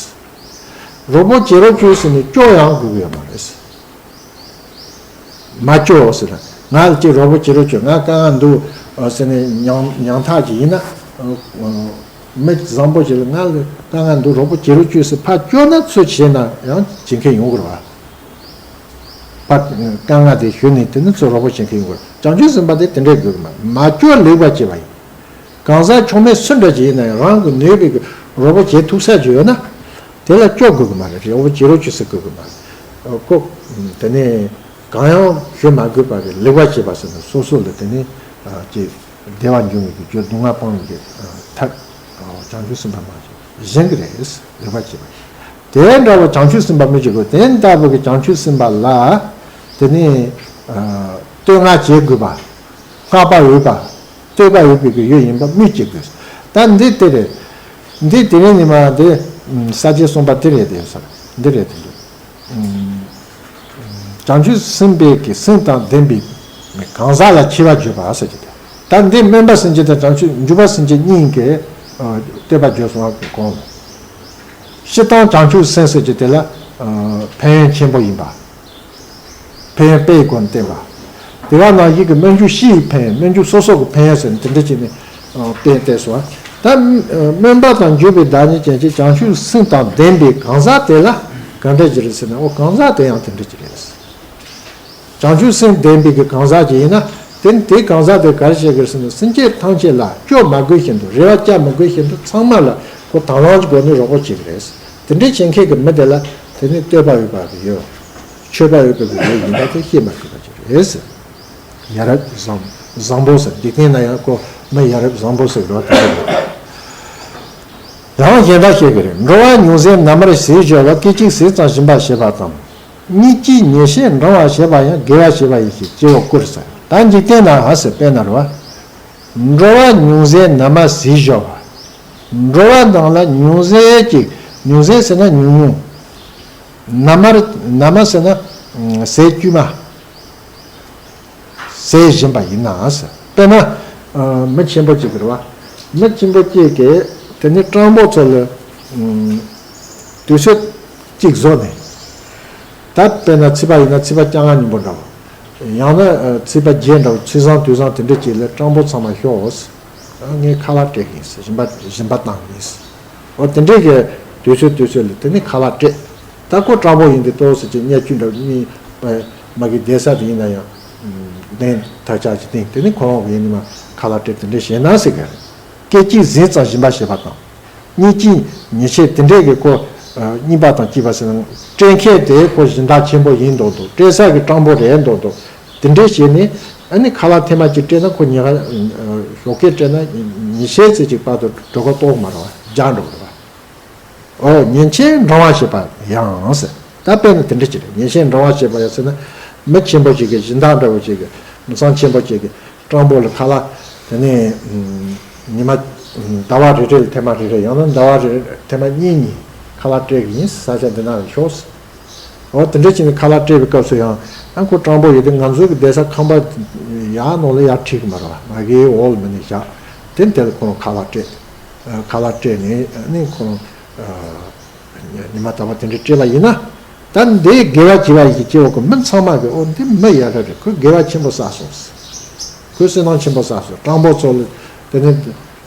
རོགས་པ་བྱེད་རོགས་བྱོས་ཟེར་ནས་སྐྱོ་ཡང་དགོས་ཀྱི་ཡོད་མ་རེད། མ་སྐྱོ་ཟེར་ན་ང་ལ་ཅིག་རོགས་པ་བྱེད་རོགས་བྱོས། ང་དཀའ་ངལ་འདུག་ཟེར་ནས་ཉང་ཉང་ཐག་ཅིག་ཡིན་ན་མི་བཟང་པོ་ཞིག་ལ་ང་ལ་དཀའ་ངལ་འདུག་རོགས་པ་བྱེད་རོགས་བྱོས་ཟེར་ཕར་སྐྱོ་ན་ཚུར་བྱས་ན་ཡང་བྱེད་མཁན་ཡོང་གི་རེད་བ། ཕར་དཀའ་ངལ་དེ་ཞུས་ནས་དེ་ནི་ཚུར་རོགས་པ་བྱེད་མཁན་ཡོང་གི་རེད། བྱང་ཆུབ་སེམས་དཔའ་དེ་དེ་འདྲའི་དགོས་ཀྱི་མ་རེད། མ་སྐྱོ་ལེགས་པར་བྱས་པ་ཡིན། གང་ཟག་ཆུང་མེད་སུ་འདྲ་ཅིག་ཡིན་ན་ཡང་རང་གི་ནུས་པའི་རོགས་པ་བྱེད་ཐུབ་ས་ཅིག་ཡོད་ན། དེ་ལ་སྐྱོ་དགོས་ཀྱི་མ་རེད། རོགས་པ་བྱེད་རོགས་བྱོས་ཟེར་དགོས་ཀྱི་མ་རེད། ཁོ། དེ་ནས་གང་ཡང་ཞུ་མ་དགོས་པ་རེད། ལེགས་པར་བྱས་པ་ཟེར་ན་སོ་སོ་ལ་དེ་ནས་ཅིག་བདེ་བ་འབྱུང་བའི་རྒྱུ་སྡུག་བསྔལ་སྤང་བའི་ཐབས། བྱང་ཆུབ་སེམས་དཔའ་མ་ཞིག་གཞན་གྱི་རེད། ལེགས་པར་བྱས་པ། དེ་འདྲ་བ་བྱང་ཆུབ་སེམས་དཔའ་སྨོས་ཅི་དགོས། དེ་ལྟ་བུ་གི་བྱང་ཆུབ་སེམས་དཔའ་ལ་དེ་ནས་བསྟོད་བསྔགས་བྱེད་དགོས་པ། བསྔགས་པ་འོས་པ། བསྟོད་པ་འོས་པའི་གི་ཡུལ་ཡིན་པ་སྨོས་ཅི་དགོས། ད་འདི་དེ་རེད། འདི་དེ་རིང་ཉི་མ་འདི་ས་བཅད་གསུམ་པ་འདི་རེད་དེ་ཟེར། འདི་རེད་དེ་འདུག་བྱང་ཆུབ་སེམས་དཔའི་གི་སེམས་དང་ལྡན་པའི་གང་ཟག་ལ་མཆོད་པ་བརྗོད་པ་ཟེར་གྱི་དེ། ད་འདི་སྨོན་པ་སེམས་བསྐྱེད་དང་བྱང་ཆུབ་འཇུག་པ་སེམས་བསྐྱེད་གཉིས་ཀྱི་བསྟོད་པ་བརྗོད་སོང་བ་གི་གོང་ལ། སྤྱིར་བཏང་བྱང་ཆུབ་སེམས་ཟེར་གྱི་དེ་ལ་ཕན་ཡོན་ཆེན་པོ་ཡིན་པ། ཕན་ཡོན་དཔེ་ཡི་སྒོ་ནས་བསྟན་པ། དེ་ག་ནང་བཞིན་གྱི་སྨོན་འཇུག་སྤྱི་ཡི་ཕན་ཡོན། སྨོན་འཇུག་སོ་སོ་གི་ཕན་ཡོན་ཟེར་ནས་དེ་འདྲ་བྱས་ནས་དཔེ་བསྟན་སོང་། ད་སྨོན་པ་དང་འཇུག་པའི་བདག་ཉིད་ཅན་གྱི་བྱང་ཆུབ་སེམས་དང་ལྡན་པའི་གང་ཟག་དེ་ལ་ ག་འདྲ་ཅིག་རེད་ཟེར་ན། ཨོ་གང་ཟག་དེ་ཡང་དེ་འདྲ་ཅིག་རེད། བྱང་ཆུབ་སེམས་ལྡན་པའི་གི་གང་ཟག་ཅིག་ཡིན་ན། དེ་དེའི་གང་ཟག་དེ་ག་རེ་བྱེད་དགོས་ཟེར་ན། སེམས་ཅན་ཐམས་ཅད་ལ་སྐྱོ་མ་དགོས་བཞིན་དུ། རེ་བ་བཅའ་མི་དགོས་བཞིན་དུ། ཚང་མ་ལ་ཁོ་དང་བླངས་ཀྱི་སྒོ་ནས་རོགས་པ་བྱེད་ཀྱི་རེད། དེ་འདྲའི་བྱེད་མཁན་གྱི་མི་དེ་ལ་དེ་ནི་བསྟོད་པ་འོས་པ་གི་ཡོད། མཆོད་པ་འོས་པ་གི་ཡོད་ཡིན་པ་དེ་བཤད་མ་དགོས་པ་ཅིག་རེད། ཡ་རབས་བཟང་བཟང་པོ་ཟེར། འཇིག་རྟེན་ན་ཡང་ཁོ་མི་ཡ་རབས་བཟང་པོ་ཟེར་རོ། དེ་ཡང་གཞན་དག་བཤད་ཀྱི་རེད། འགྲོ་བ་མྱོང་ཟས་ན་མར་ཟས་སྦྱོར་བ། སྐད་ཅིག་ཟས་གཙང་སྦྱིན་པ་བྱེད་པ་དང་། གཉིས་ཀྱིས་ཉེས་བྱས་འབྲང་བར་བྱེད་པ་ཡང་། དགེ་བ་བྱེད་པ་ཡིན་ཞེས་སྐྱེ་བོ་བསྐུར་ཟེར། ད་འཇིག་རྟེན་ན་ཧ་ཟེར། དཔེར་ན་རེད་བ། འགྲོ་བ་མྱོང་ཟས་ན་མར་ཟས་སྦྱོར་བ། འགྲོ་བ་དང་ལ་མྱོང་ཟས་ཀྱི། མྱོང་ཟས་ཟེར་ན་ཉུང་ཉུང་། ན་མར། ན་མར་ཟེར་ན་ཟས་དཀྱུས་མ། ཟས་སྦྱིན་པ་ཡིན་ན་ཟེར། དཔེར་ན། ཨ། མི་ཆེན་པོ་གཅིག་གི་རེད་བ། མི་ཆེན་པོ་གཅིག་གིས་དེ་ནི་སྤྲང་པོ་ཚོ་ལ། ཨ། དུས་ཚོད་གཅིག་བཟོས་ནས། ད་དཔེར་ན་ཚེས་པ་ཡིན་ན་ཚེས་པ་བཅོ་ལྔ་ཉིན་པོ་འདྲ་བོ། ཡང་ན། ཨ། ཚེས་པ་བརྒྱད་འདྲ་བོ། ཚེས་བཟང་དུས་བཟང་དེ་འདྲ་གཅིག་ལ་སྤྲང་པོ་ཚང་མ་ཤོག་ཟེར། ཨ། ངས་ཁ་ལག་སྤྲད་གི་ཡིན་ཟེར། སྦྱིན་པ་སྦྱིན་པ་བཏང་གི་ཡིན་ཟེར། འོ་དེ་འདྲའི་གི་དུས་ཚོད་དུས་ཚོད་ལ་དེ་ནི་ཁ་ལག་སྤྲད། ད་ཁོ་སྤྲང་པོ་ཡིན་དུས་ཏོག་ཙམ་ཅིག་བརྙས་བཅོས་འདྲ་བོ་གཉིས་པ་མ་གི་བསྡད་ས་དེ་ཡིན་ན་ཡང་། ཨ། གདན་ཐག་ཆག་ཅིག་བཏིང་། དེ་ནི་ཁོ་རང་གི་ཡིན་ནི་མ་ཁ་ལག་སྤྲད་དེ་འདྲ་བྱས་ན་ཟེར་གི་རེད། སྐད་ཅིག་ཟས་གཙང་སྦྱིན་པ་བྱེད་པ་དང་། གཉིས་ཀྱིས་ཉེས་བྱས་དེ་འདྲའི་གི་ཁོ། ཨ། རྙིང་པ་དང་བཅས་པ་ཟེར་ན། སྤྲད་མཁན་དེ་ཁོ་སྦྱིན་བདག་ཆེན་པོ་ཡིན་མདོག་མདོག། སྤྲད་ས་གི་སྤྲང་པོ་རེད་མདོག་མདོག། དེ་འདྲས་བྱས་ནས། ཨ་ནི་ཁ་ལག་ཐེངས་མ་གཅིག་སྤྲད་ན་ཁོ་ཉེས་པ། ཨ། ཞོགས་ཀས་སྤྲད་ན་ཉེས་བྱས་ཙམ་གཅིག་བར་དུ་གྲོད་ཁོག་ལྟོགས་མ་རེད་བ། རྒྱགས་འགྲོ་གི་རེད་བ། ཨོ་ཉེས་བྱས་འབྲང་བར་བྱེད་པ་ཡང་ཟེར། ད་དཔེར་ན་དེ་འདྲ་ཅིག་རེད། ཉེས་བྱས་འབྲང་བར་བྱེད་པ་ཡང་ཟེར་ན། མི་ཆེན་པོ་ཞིག་གིས་སྦྱིན་བདག་འདྲ་བོ་ཞིག་གིས། མི་ཚང་ཆེན་པོ་ཞིག་གིས་སྤྲང་པོ་ལ་ཁ་ལག་དེ་ནས། ཨ། ཉི་མ། ཟླ་བ་རེ་རེ་ལ་ཐེངས་མ་རེ་རེ། ཡང་ན་ཟླ་བ་རེ་རེ་ཐེངས་མ་གཉིས་གཉིས་ཁ་ལག་སྤྲད་གི་ཡིན། ས་ཆ་འདི་ན་ལ་ཤོག་ཟེར། འོ་དེ་འདྲ་བྱས་ནས་ཁ་ལག་སྤྲད་པའི་སྐབས་སུ་ཡང་། ཨ། ཁོ་སྤྲང་པོ་ཡོད་དུས་ང་ཚོའི་གི་བསྡད་ས་ཁང་པ་ཡར་ནང་ལ་ཡར་ཁྲིད་གི་མ་རེད་བ། མ་གིའི་འོག་ལ་མི་ནས་བཞག་དེ་དེ་ལ་ཁོ་རང་ཁ་ལག་སྤྲད། ཨ། ཁ་ལག་སྤྲད་ནས། ཨ་ནི་ཁོ་རང་། ཨ། ཉི་མ་རྟག་པར་དེ་འདྲ་སྤྲད་པ་ཡིན་ན། ད་འདི་དགེ་བ་བྱས་པ་ཡིན་ཞེས་སྐྱེ་བོ་བསྐུར། མི་ཚང་མ་གིས་ཨོ་འདི་མི་ཡ་རབས་རེད། ཁོས་དགེ་བ་ཆེན་པོ་བསགས་སོང་ཟེར། ཁོས་བསོད་ནམས་ཆེན་པོ་བསགས་སོང་། སྤྲང་པོ་ཚོ་ལ་དེ་ནས།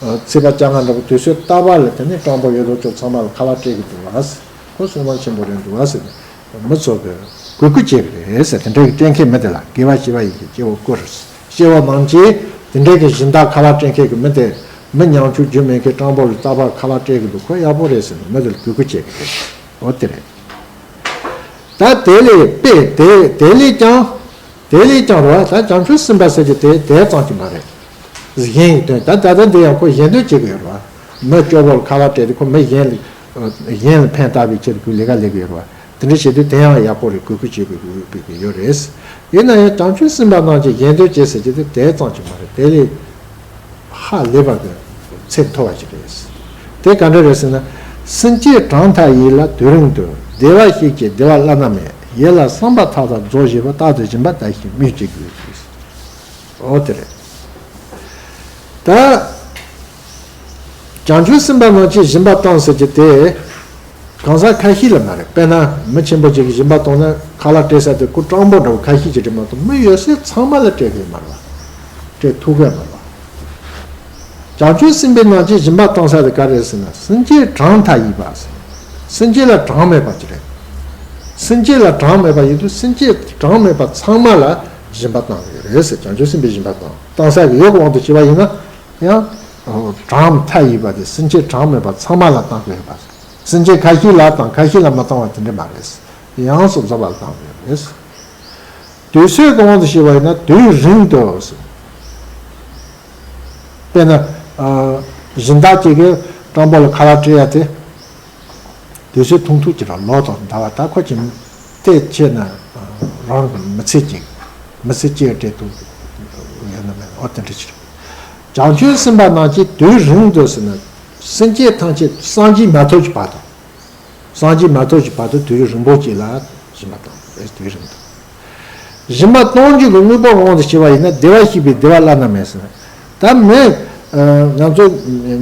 ཨ། ཚེས་པ་བཅོ་ལྔ་འདྲ་བོ་དུས་ཚོད་རྟག་པར་ལ་དེ་ནས་སྤྲང་པོ་ཡོད་དོ་ཅོག་ཚང་མ་ལ་ཁ་ལག་སྤྲད་གི་འདུག་བ་ཟེར། ཁོ་བསོད་ནམས་ཆེན་པོ་རེད་འདུག་བ་ཟེར་ནས་མི་ཚོ་གིས་གུས་བཀུར་བྱེད་གི་རེད་ཟེར། དེ་འདྲ་གི་སྤྲད་མཁན་མི་དེ་ལ་དགེ་བ་བྱས་པ་ཡིན་ཞེས་སྐྱེ་བོ་བསྐུར། སྐྱེ་བོ་རྣམས་ཀྱིས་དེ་འདྲ་གི་སྦྱིན་བདག་ཁ་ལག་སྤྲད་མཁན་གི་མི་དེ། མི་ཉམ་ཆུང་རྒྱུས་མེད་མཁན་སྤྲང་པོ་ལ་རྟག་པར་ཁ་ལག་སྤྲད་གི་འདུག་ཁོ་ཡག་པོ་རེད་ཟེར་ནས་མི་དེ་ལ་གུས་བཀུར་བྱེད་གི་རེད། འོ་དེ་རེད། ད་དེ་ལས་དཔེ་དེ་དེ་ལས་ཀྱང་། དེ་ལས་ཀྱང་རེད་བ། ད་བྱང་ཆུབ་སེམས་དཔའ་ཟེར་གྱི་དེ་དེ་ཙམ་གྱིས་མ་རེད། གཞན་ཡི་དོན། ད་ད་ལྟ་འདི་ཡང་ཁོ་གཞན་དོན་བྱེད་གི་ཡོད་རེད་བ། མི་སྐྱོ་པོ་ལ་ཁ་ལག་སྤྲད་དེ་ཁོ་མི་གཞན་ལ། གཞན་ལ་ཕན་བཏགས་པའི་ཆེད་དུ་ཁོས་ལས་ཀ་ལས་གི་ཡོད་རེད་བ། དེ་འདྲ་བྱེད་དུས་དེ་ཡང་ཡག་པོ་རེད། གུས་བཀུར་བྱེད་དགོས་ཀྱི་ཡོད་རེད། ཡིན་ན་ཡང་བྱང་ཆུབ་སེམས་དཔའ་རྣམས་ཀྱིས་གཞན་དོན་བྱེད་ཟེར་གྱི་དེ་དེ་ཙམ་གྱིས་མ་རེད། དེ་ལས་ཧ་ལས་པ་གི་ཚད་མཐོ་བ་ཞིག་རེད། དེ་ག་འདྲ་རེད་ཟེར་ན། སེམས་བསྐྱེད་གྲངས་མཐའ་ཡས་ལ་དུས་རིང་དུ། བདེ་བར་གཤེགས་ཀྱི་བདེ་བ་བླ་ན་མེད། ཡིད་ལ་བསམ་པ་མཐའ་དག་རྫོགས་བཞེད་པ། རྟག་ཏུ་སྦྱིན་པ་བདག་གཞན་སྨོས་ཅི་དགོས། འོ་དེ་རེད། ད་བྱང་ཆུབ་སེམས་དཔའ་རྣམས་ཀྱིས་སྦྱིན་པ་བཏང་ཟེར་གྱི་དེ། གང་ཟག་ཁ་ཤས་ལ་མ་རེད། དཔེར་ན་མི་ཆེན་པོ་ཅིག་གིས་སྦྱིན་པ་བཏང་ན་ཁ་ལག་སྤྲད་ས་དེ་ཁོ་སྤྲང་པོ་འདྲ་བོ་ཁ་ཤས་ཅིག་རེད་མ་གཏོགས་མི་ཡོད་ཚད་ཚང་མ་ལ་སྤྲད་གི་མ་རེད་བ། སྤྲད་ཐུབ་གི་མ་རེད་བ། བྱང་ཆུབ་སེམས་དཔའ་རྣམས་ཀྱིས་སྦྱིན་པ་བཏང་ས་དེ་ག་རེད་ཟེར་ན། སེམས་བསྐྱེད་གྲངས་མཐའ་ཡས་པ་ཟེར། སེམས་བསྐྱེད་ལ་གྲངས་མེད་པ་ཅིག་རེད། སེམས་བསྐྱེད་ལ་གྲངས་མེད་པ་ཡིན་དུས་སེམས་བསྐྱེད་གྲངས་མེད་པ་ཚང་མ་ལ་སྦྱིན་པ་བཏང་གི་རེད་ཟེར། བྱང་ཆུབ་སེམས་དཔའི་སྦྱིན་པ་བཏང་བཏང་ས་གི་ཡོད་དབང་དུ་བྱས་པ་ཡིན་ན་ཡང་། གྲངས་མཐའ་ཡས་པ་དེ་སེམས་བསྐྱེད་གྲངས་མེད་པ་ཚང་མ་ལ་བཏང་དགོས་པ། སེམས་བསྐྱེད་ཁ་ཤས་ལ་དང་ཁ་ཤས་ལ་མ་བཏང་བ་དེ་འདྲ་མ་རེད། ཡོངས་སུ་རྫོགས་པ་ལ་བཏང་དགོས་རེད། དུས་ཚོད་གང་དུ་ཞེས་པ་ཡིན་ན་དུས་རིང་དུ། དཔེར་ན། ཨ། སྦྱིན་བདག་ཅིག་གིས་སྤྲང་པོ་ལ་ཁ་ལག་སྤྲད་ཡ་དེ། དུས་ཚོད་ཐུང་ཐུང་ཅིག་ར་ལོ་དང་ཟླ་བ། ད་ཁོ་ཅིག་ཐེ་ཆད་ན་རང་གི་མི་ཚེ་གཅིག་མི་ཚེ་གཅིག་སྤྲད་ཐུབ་ཡོད་ན་མེད་ན། འོ་དེ་འདྲ་ཅིག་རེད། བྱང་ཆུབ་སེམས་དཔའ་རྣམས་ཀྱིས་དུས་རིང་དུ་ཟེར་ན། སེམས་ཅན་ཐམས་ཅད་སངས་རྒྱས་མ་ཐོབ་ཀྱི་བར་དུ། སངས་རྒྱས་མ་ཐོབ་ཀྱི་བར་དུ་དུས་རིང་པོ་ཅིག་ལ་སྦྱིན་པ་བཏང་། དུས་རིང་དུ། སྦྱིན་པ་གཏོང་རྒྱུ་གི་དངོས་པོ་དབང་དུ་བྱས་པ་ཡིན་ན་བདེ་བར་གཤེགས་པའི་བདེ་བ་བླ་ན་མེད་ཟེར། ད་མི། ཨ། ང་ཚོ་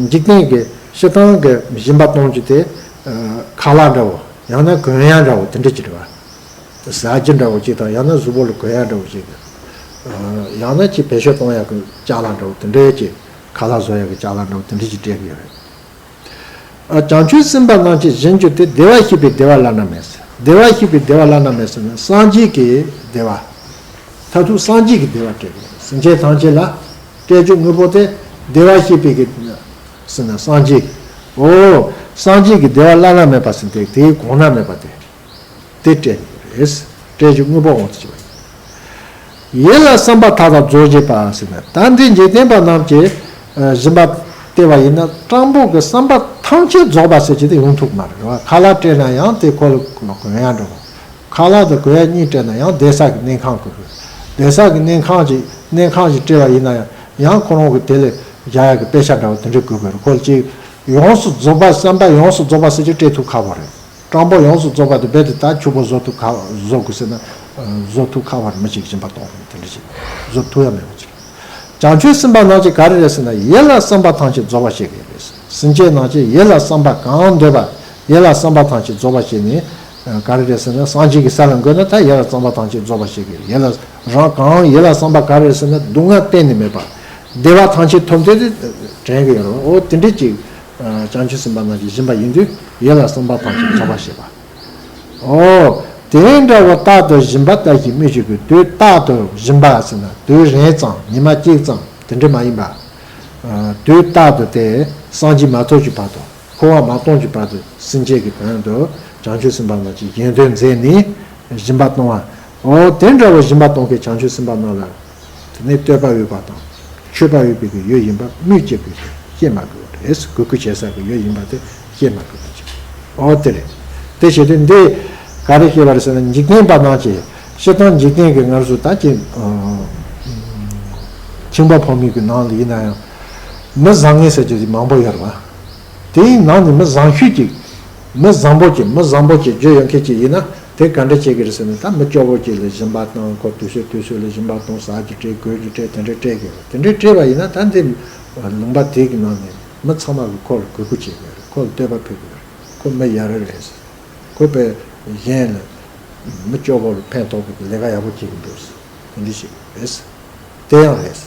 འཇིག་རྟེན་གྱི་སྤྱིར་བཏང་གི་སྦྱིན་པ་གཏོང་རྒྱུ་དེ། ཨ། ཁ་ལག་འདྲ་བོ་ཡང་ན་གོན་ཡག་འདྲ་བོ་དེ་འདྲ་ཅིག་རེད་བ། ཟ་རྒྱུ་འདྲ་བོ་ཅིག་དང་ཡང་ན་གཟུགས་པོ་ལ་གོན་ཡག་འདྲ་བོ་ཅིག་ཨ། ཡང་ན་ཅིག་བེད་སྤྱོད་གཏོང་ཡག་གི་ཅ་ལག་འདྲ་བོ་དེ་འདྲ་ཅིག་ཁ་ལག་བཟོ་ཡག་གི་ཅ་ལག་འདྲ་བོ་དེ་འདྲ་ཅིག་སྤྲད་ཀྱི་ཡོད་རེད། ཨ། བྱང་ཆུབ་སེམས་དཔའ་རྣམས་ཀྱིས་སྦྱིན་རྒྱུ་དེ་བདེ་བར་གཤེགས་པའི་བདེ་བ་བླ་ན་མེད་ཟེར། བདེ་བར་གཤེགས་པའི་བདེ་བ་བླ་ན་མེད་ཟེར་ན་སངས་རྒྱས་ཀྱི་བདེ་བ། མཐར་ཐུག་སངས་རྒྱས་ཀྱི་བདེ་བ་སྤྲད་དགོས། སེམས་ཅན་ཐམས་ཅད་ལ་སྤྲད་རྒྱུ་དངོས་པོ་དེ་བདེ་བར་གཤེགས་པའི་གི་ཟེར་ན་སངས་རྒྱས། འོ། སངས་རྒྱས་ཀྱི་བདེ་བ་བླ་ན་མེད་པ་ཟེར་དེ་དེའི་གོང་ན་མེད་པ་དེ། དེ་སྤྲད་དགོས་རེད། སྤྲད་རྒྱུ་དངོས་པོ་འོང་དུ་བྱེད་པ་ཡིན། ཡིད་ལ་བསམ་པ་མཐའ་དག་རྫོགས་བྱེད་པ་ཟེར་ན་ད་འདི་འཇིག་རྟེན་པ་རྣམས་ཀྱིས་ཨ་སྦྱིན་པ་སྟེར་བ་ཡིན་ན་སྤྲང་པོ་གི་བསམ་པ་ཐམས་ཅད་རྫོགས་པ་ཟེར་གྱི་དེ་ཡོང་ཐུབ་མ་རེད་བ། ཁ་ལག་སྤྲད་ན་ཡང་དེ་ཁོ་ལ་གོན་ཡ་འགྲོ། ཁ་ལག་དང་གོན་ཡ་གཉིས་སྤྲད་ན་ཡང་བསྡད་ས་གི་གནས་ཁང་དགོས་དགོས། བསྡད་ས་གི་གནས་ཁང་ཅིག་གནས་ཁང་ཞིག་སྤྲད་པ་ཡིན་ན་ཡང་ཡང་ཁོ་རང་གི་དེ་ལས་བཞག་ཡ་གི་པེ་ཤ་འདྲ་བོ་དེ་འདྲ་དགོས་དགོས་རེད། ཁོ་ལ་ཅིག་ཡོངས་སུ་རྫོགས་པ་བསམ་པ་ཡོངས་སུ་རྫོགས་པ་ཟེར་གྱི་སྤྲད་ཐུབ་ཁག་པོ་རེད། སྤྲང་པོ་ཡོངས་སུ་རྫོགས་པ་དེ་རྦད་དེ་ད་ཕྱུག་པོ་བཟོ་ཐུབ་ཁག་བཟོ་དགོས་ཟེར་ན་བཟོ་ཐུབ་ཁག་པོ་རེད། མི་གཅིག་སྦྱིན་པ་གཏོང་དེ་འདྲ་ཅིག་བཟོ་ཐུབ་ཡ་མེད་པ་ཅིག་བྱང་ཆུབ་སེམས་དཔའ་རྣམས་ཀྱིས་ག་རེ་རེད་ཟེར་ན་ཡིད་ལ་བསམ་པ་ཐམས་ཅད་རྫོགས་པར་བྱེད་དགོས་རེད། སེམས་ཅན་རྣམས་ཀྱིས་ཡིད་ལ་བསམ་པ་གང་འདོད་པ་ཡིད་ལ་བསམ་པ་ཐམས་ཅད་རྫོགས་པར་བྱས་ནས་ག་རེ་རེད་ཟེར་ན་སངས་རྒྱས་ཀྱི་ས་ལ་འགོད་ན་ད་ཡིད་ལ་བསམ་པ་ཐམས་ཅད་རྫོགས་པར་བྱེད་དགོས་རེད། ཡིད་ལ་རང་གང་ཡིད་ལ་བསམ་པ་ག་རེ་རེད་ཟེར་ན་སྡུག་བསྔལ་གཏན་ནས་མེད་པ་བདེ་བ་ཐམས་ཅད་ཐོབ་འདོད་དེ་དྲན་གི་ཡོད་རེད། འོ་དེ་འདྲ་ཅིག་བྱང་ཆུབ་སེམས་དཔའ་རྣམས་ཀྱིས་སྦྱིན་པ་ཡིན་དུས་ཡིད་ལ་བསམ་པ་ཐམས་ཅད་རྫོགས་པར་བྱེད་པ། ཨོ། དེ་འདྲ་བ་རྟག་ཏུ་སྦྱིན་པ་ལྟ་ཞིག་སྨོས་ཅི་དགོས། དུས་རྟག་ཏུ་སྦྱིན་པ་ཟེར་ན་དུས་རིང་ཙམ་ཉི་མ་གཅིག་ཙམ་དེ་འདྲ་མ་ཡིན་པ། ཨ། དུས་རྟག་ཏུ་དེ་སངས་རྒྱས་མ་ཐོབ་ཀྱི་བར་དུ་འཁོར་བ་མ་སྟོངས་ཀྱི་བར་དུ་སེམས་ཅན་གྱི་དོན་དུ་བྱང་ཆུབ་སེམས་དཔའ་རྣམས་ཀྱིས་གཞན་དོན་མཛད་ནས་སྦྱིན་པ་གཏོང་བ། ཨོ། དེ་འདྲ་བ་སྦྱིན་པ་གཏོང་མཁན་བྱང་ཆུབ་སེམས་དཔའ་རྣམས་ལ། དེ་ནས་བསྟོད་པ་འོས་པ་དང་། མཆོད་པ་འོས་པའི་གི་ཡུལ་ཡིན་པ་སྨོས་ཅི་དགོས་ཏེ་བཤད་མ་དགོས་པ་རེད། གུས་བཀུར་བྱེད་ས་གི་ཡུལ་ཡིན་པ་དེ་བཤད་མ་དགོས་པ་ཅིག་ཨོ་དེ་རེད། དེ་བྱེད་དུས་འདི་ག་རེ་བཤད་པ་རེད་ཟེར་ན་འཇིག་རྟེན་པ་རྣམས་ཀྱིས་སྤྱིར་བཏང་འཇིག་རྟེན་གྱི་ངར་སུ་ད་ཀྱི་ཁྱིམ་པ་ཕོ་མོའི་གི་ནང་ལ་ཡིན་ན་ཡང་མི་བཟང་ངན་ཟེར་གྱི་མང་པོ་ཡོད་རེད་བ། དེའི་ནང་ནས་མི་བཟང་ཤོས་ཀྱི། མི་བཟང་པོ་ཅིག་མི་བཟང་པོ་ཅིག་རྒྱུ་ཡོད་མཁན་ཅིག་ཡིན་ན་དེ་ག་འདྲ་བྱེད་ཀྱི་རེད་ཟེར་ན་ད་མི་སྐྱོ་པོ་ཅིག་ལ་སྦྱིན་པ་བཏང་ཁོ་དུས་ཚོད་དུས་ཚོད་ལ་སྦྱིན་པ་བཏང་ཟ་རྒྱུ་སྤྲད་གོན་རྒྱུ་སྤྲད་དེ་འདྲ་སྤྲད་ཀྱི་རེད། དེ་འདྲ་སྤྲད་པ་ཡིན་ན་ད་འདི་ལུང་པ་དེ་གི་ནང་ནས་མི་ཚང་མ་གི་ཁོ་ལ་གུས་བཀུར་བྱེད་ཀྱི་རེད། ཁོ་ལ་བསྟོད་པ་ཕུལ་གྱི་རེད། ཁོ་མི་ཡ་རབས་རེད། ཁོ་དཔེ་གཞན་ལ་མི་སྐྱོ་པོ་ལ་ཕན་ཐོགས་པའི་ལས་ཀ་ཡག་པོ་བྱེད་ཀྱི་འདུག་དེ་འདྲ་ཞིག་རེད། དེ་ཡང་རེད།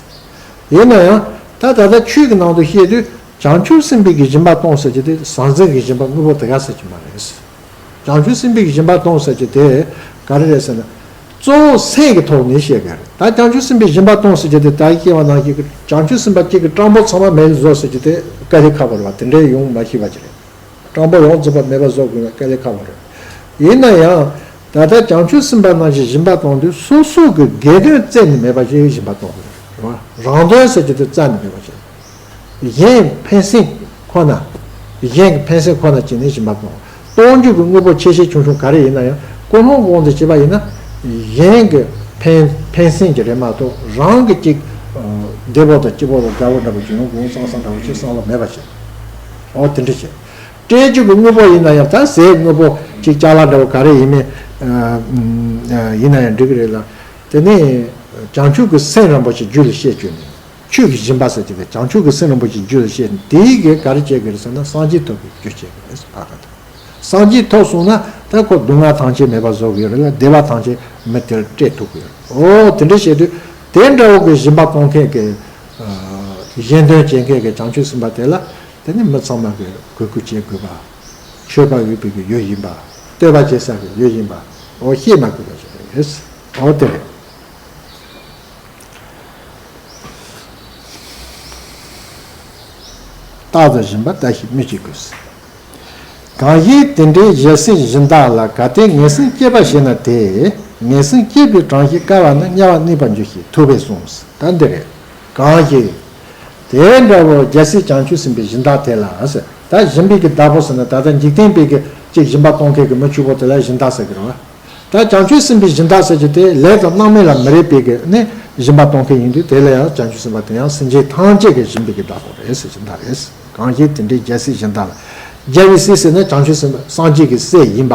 ཡིན་ན་ཡང་ད་ད་ལྟ་ཆོས་ཀྱི་ནང་དུ་བཤད་དུས་བྱང་ཆུབ་སེམས་དཔའི་གི་སྦྱིན་པ་གཏོང་ཟེར་གྱི་དེ་ཟང་ཟིང་གི་སྦྱིན་པ་དངོས་པོ་དེ་ག་ཟེར་གྱི་མ་རེད། བྱང་ཆུབ་སེམས་དཔའི་གི་སྦྱིན་པ་གཏོང་ཟེར་གྱི་དེ་ག་རེ་རེད་ཟེར་ན། གཙོ་བོ་སེམས་ཀྱི་ཐོག་ནས་བཤད་དགོས་རེད། ད་བྱང་ཆུབ་སེམས་དཔའི་སྦྱིན་པ་གཏོང་ཟེར་གྱི་དེ་ད་སྐྱེ་བ་ནང་བཞིན་གྱི་བྱང་ཆུབ་སེམས་དཔའ་གཅིག་གི་སྤྲང་པོ་ཚང་མ་མེད་བཟོ་ཟེར་གྱི་དེ་དཀའ་ལས་ཁག་པོ་རེད་བ། དེ་འདྲའི་ཡོང་མ་ཤེས་པ་ཅིག་རེད། སྤྲང་པོ་ཡོངས་རྫོགས་པ་མེད་པ་བཟོ་དགོས་ན་དཀའ་ལས་ཁག་པོ་རེད། ཡིན་ན་ཡང་། ད་ལྟ་བྱང་ཆུབ་སེམས་དཔའ་རྣམས་ཀྱིས་སྦྱིན་པ་གཏོང་དུས་སོ་སོ་གི་དགེ་འདུན་རྩད་ནས་མེད་པ་ཞིག་སྦྱིན་པ་གཏོང་དགོས་རེད་བ། རང་དོན་ཟེར་གྱི་དེ་རྩད་ནས་མེད་པ་ཞིག་གཞན་ཕན་སེམས་ཁོ་ན། གཞན་གྱི་ཕན་སེམས་ཁོ་ན་བྱས་ནས་སྦྱིན་པ་གཏོང་། གཏོང་རྒྱུ་གི་དངོས་པོ་ཆེ་ཆེ་ཆུང་ཆུང་ག་རེ་ཡིན་ན་ཡང་ཀུན་སློང་དབང་དུ་བྱས་པ་ཡིན་ན། གཞན་གྱི་ཕན་ཕན་སེམས་ཀྱི་རེད་མ་གཏོགས་རང་གི་ཅིག་བདེ་པོ་དང་སྐྱིད་པོ་དང་དགའ་པོ་འདྲ་པོ་ཅིག་ཡོང་དགོས་བསམ་བསམ་འདྲ་པོ་ཅིག་བསམ་བློ་མེད་པ་བྱས། འོ་དེ་འདྲ་བྱས། སྤྲད་རྒྱུ་གི་དངོས་པོ་ཡིན་ན་ཡང་ད་ཟས་དངོས་པོ་ཅིག་ཅ་ལག་འདྲ་པོ་ག་རེ་ཡིན་མིན། ཡིན་ན་ཡང་འགྲིག་གི་རེད་ལ། དེ་ནས་བྱང་ཆུབ་ཀྱི་སེམས་རིན་པོ་ཆེ་རྒྱུད་ལ་བཤད་བཅུག་ནས། ཆོས་ཀྱི་སྦྱིན་པ་ཟེར་གྱི་དེ་བྱང་ཆུབ་ཀྱི་སེམས་རིན་པོ་ཆེ་རྒྱུད་ལ་བཤད་ནས་དེ་ཡི་གེ་ག་རེ་བྱེད་དགོས་རེད་ཟེར་ན་སངས་རྒྱས་ཐོབ་པའི་རྒྱུ་བྱེད་དགོས་རེད་ཕར་ག་ད། སངས་རྒྱས་ཐོབ་སོང་ན་ད་ཁོ་སྡུག་བསྔལ་ཐམས་ཅད་མེད་པ་བཟོ་གི་ཡོད་རེད་ལ་བདེ་བ་ཐམས་ཅད་མི་དེར་སྤྲད་ཐུབ་ཀྱི་ཡོད་རེད། འོ་དེ་འདྲ་བྱེད་དུས་དེ་འདྲ་བོ་གི་སྦྱིན་པ་གཏོང་མཁན་གྱི་གཞན་དོན་བྱེད་མཁན་གྱི་བྱང་ཆུབ་སེམས་དཔའ་དེ་ལ་དེ་ནི་མི་ཚང་མ་གི་གུས་བཀུར་བྱེད་དགོས་པ། མཆོད་པ་འོས་པའི་གི་ཡུལ་ཡིན་པ། བསྟོད་པ་བྱེད་ས་གི་ཡུལ་ཡིན་པ། འོ་བཤད་མ་དགོས་པ་ཞིག་རེད། འོ་དེ་རེད། རྟག་ཏུ་སྦྱིན་པ་ལྟ་ཞིག་སྨོས་ཅི་དགོས། གང་ཞིག་དེ་འདྲའི་ཞལ་གཟིགས་སྦྱིན་བདག་ལ། གལ་ཏེ་ངན་སེམས་སྐྱེས་པ་ཞིག་ན་དེས། ངན་སེམས་སྐྱེས་པའི་གྲངས་ཤིག་བསྐལ་པ་ན་དམྱལ་བར་གནས་པར་འགྱུར་ཞེས་ཐུབ་པས་གསུངས། ད་འདི་རེད། གང་ཞིག་དེ་འདྲ་བོ་རྒྱལ་སྲས་བྱང་ཆུབ་སེམས་དཔའི་སྦྱིན་བདག་དེ་ལ་ཟེར། ད་སྦྱིན་པའི་གི་བདག་པོ་ཟེར་ན་ད་ལྟ་འཇིག་རྟེན་པའི་གི་ཅིག་སྦྱིན་པ་གཏོང་མཁན་གི་མི་ཕྱུག་པོ་དེ་ལ་སྦྱིན་བདག་ཟེར་གི་རེད་བ། ད་བྱང་ཆུབ་སེམས་དཔའི་སྦྱིན་བདག་ཟེར་རྒྱུ་དེ་ལས་དང་སྣང་མེད་ལ་མི་རེག་པའི་གི་ནི་སྦྱིན་པ་གཏོང་མཁན་ཡིན་དུས་དེ་ལ་ཡང་བྱང་ཆུབ་སེམས་དཔའ་དེ་ཡང་སེམས་ཅན་ཐམས་ཅད་ཀྱི་སྦྱིན་པའི་གི་བདག་པོ་རེད་ཟེར་སྦྱིན་བདག་རེད། གང་ཞིག་དེ་འདྲའི་རྒྱལ་སྲས་སྦྱིན་བདག་ལ། རྒྱལ་བའི་སྲས་ཟེར་ན་བྱང་ཆུབ་སེམས་དཔའ་སངས་རྒྱས་ཀྱི་སྲས་ཡིན་པ།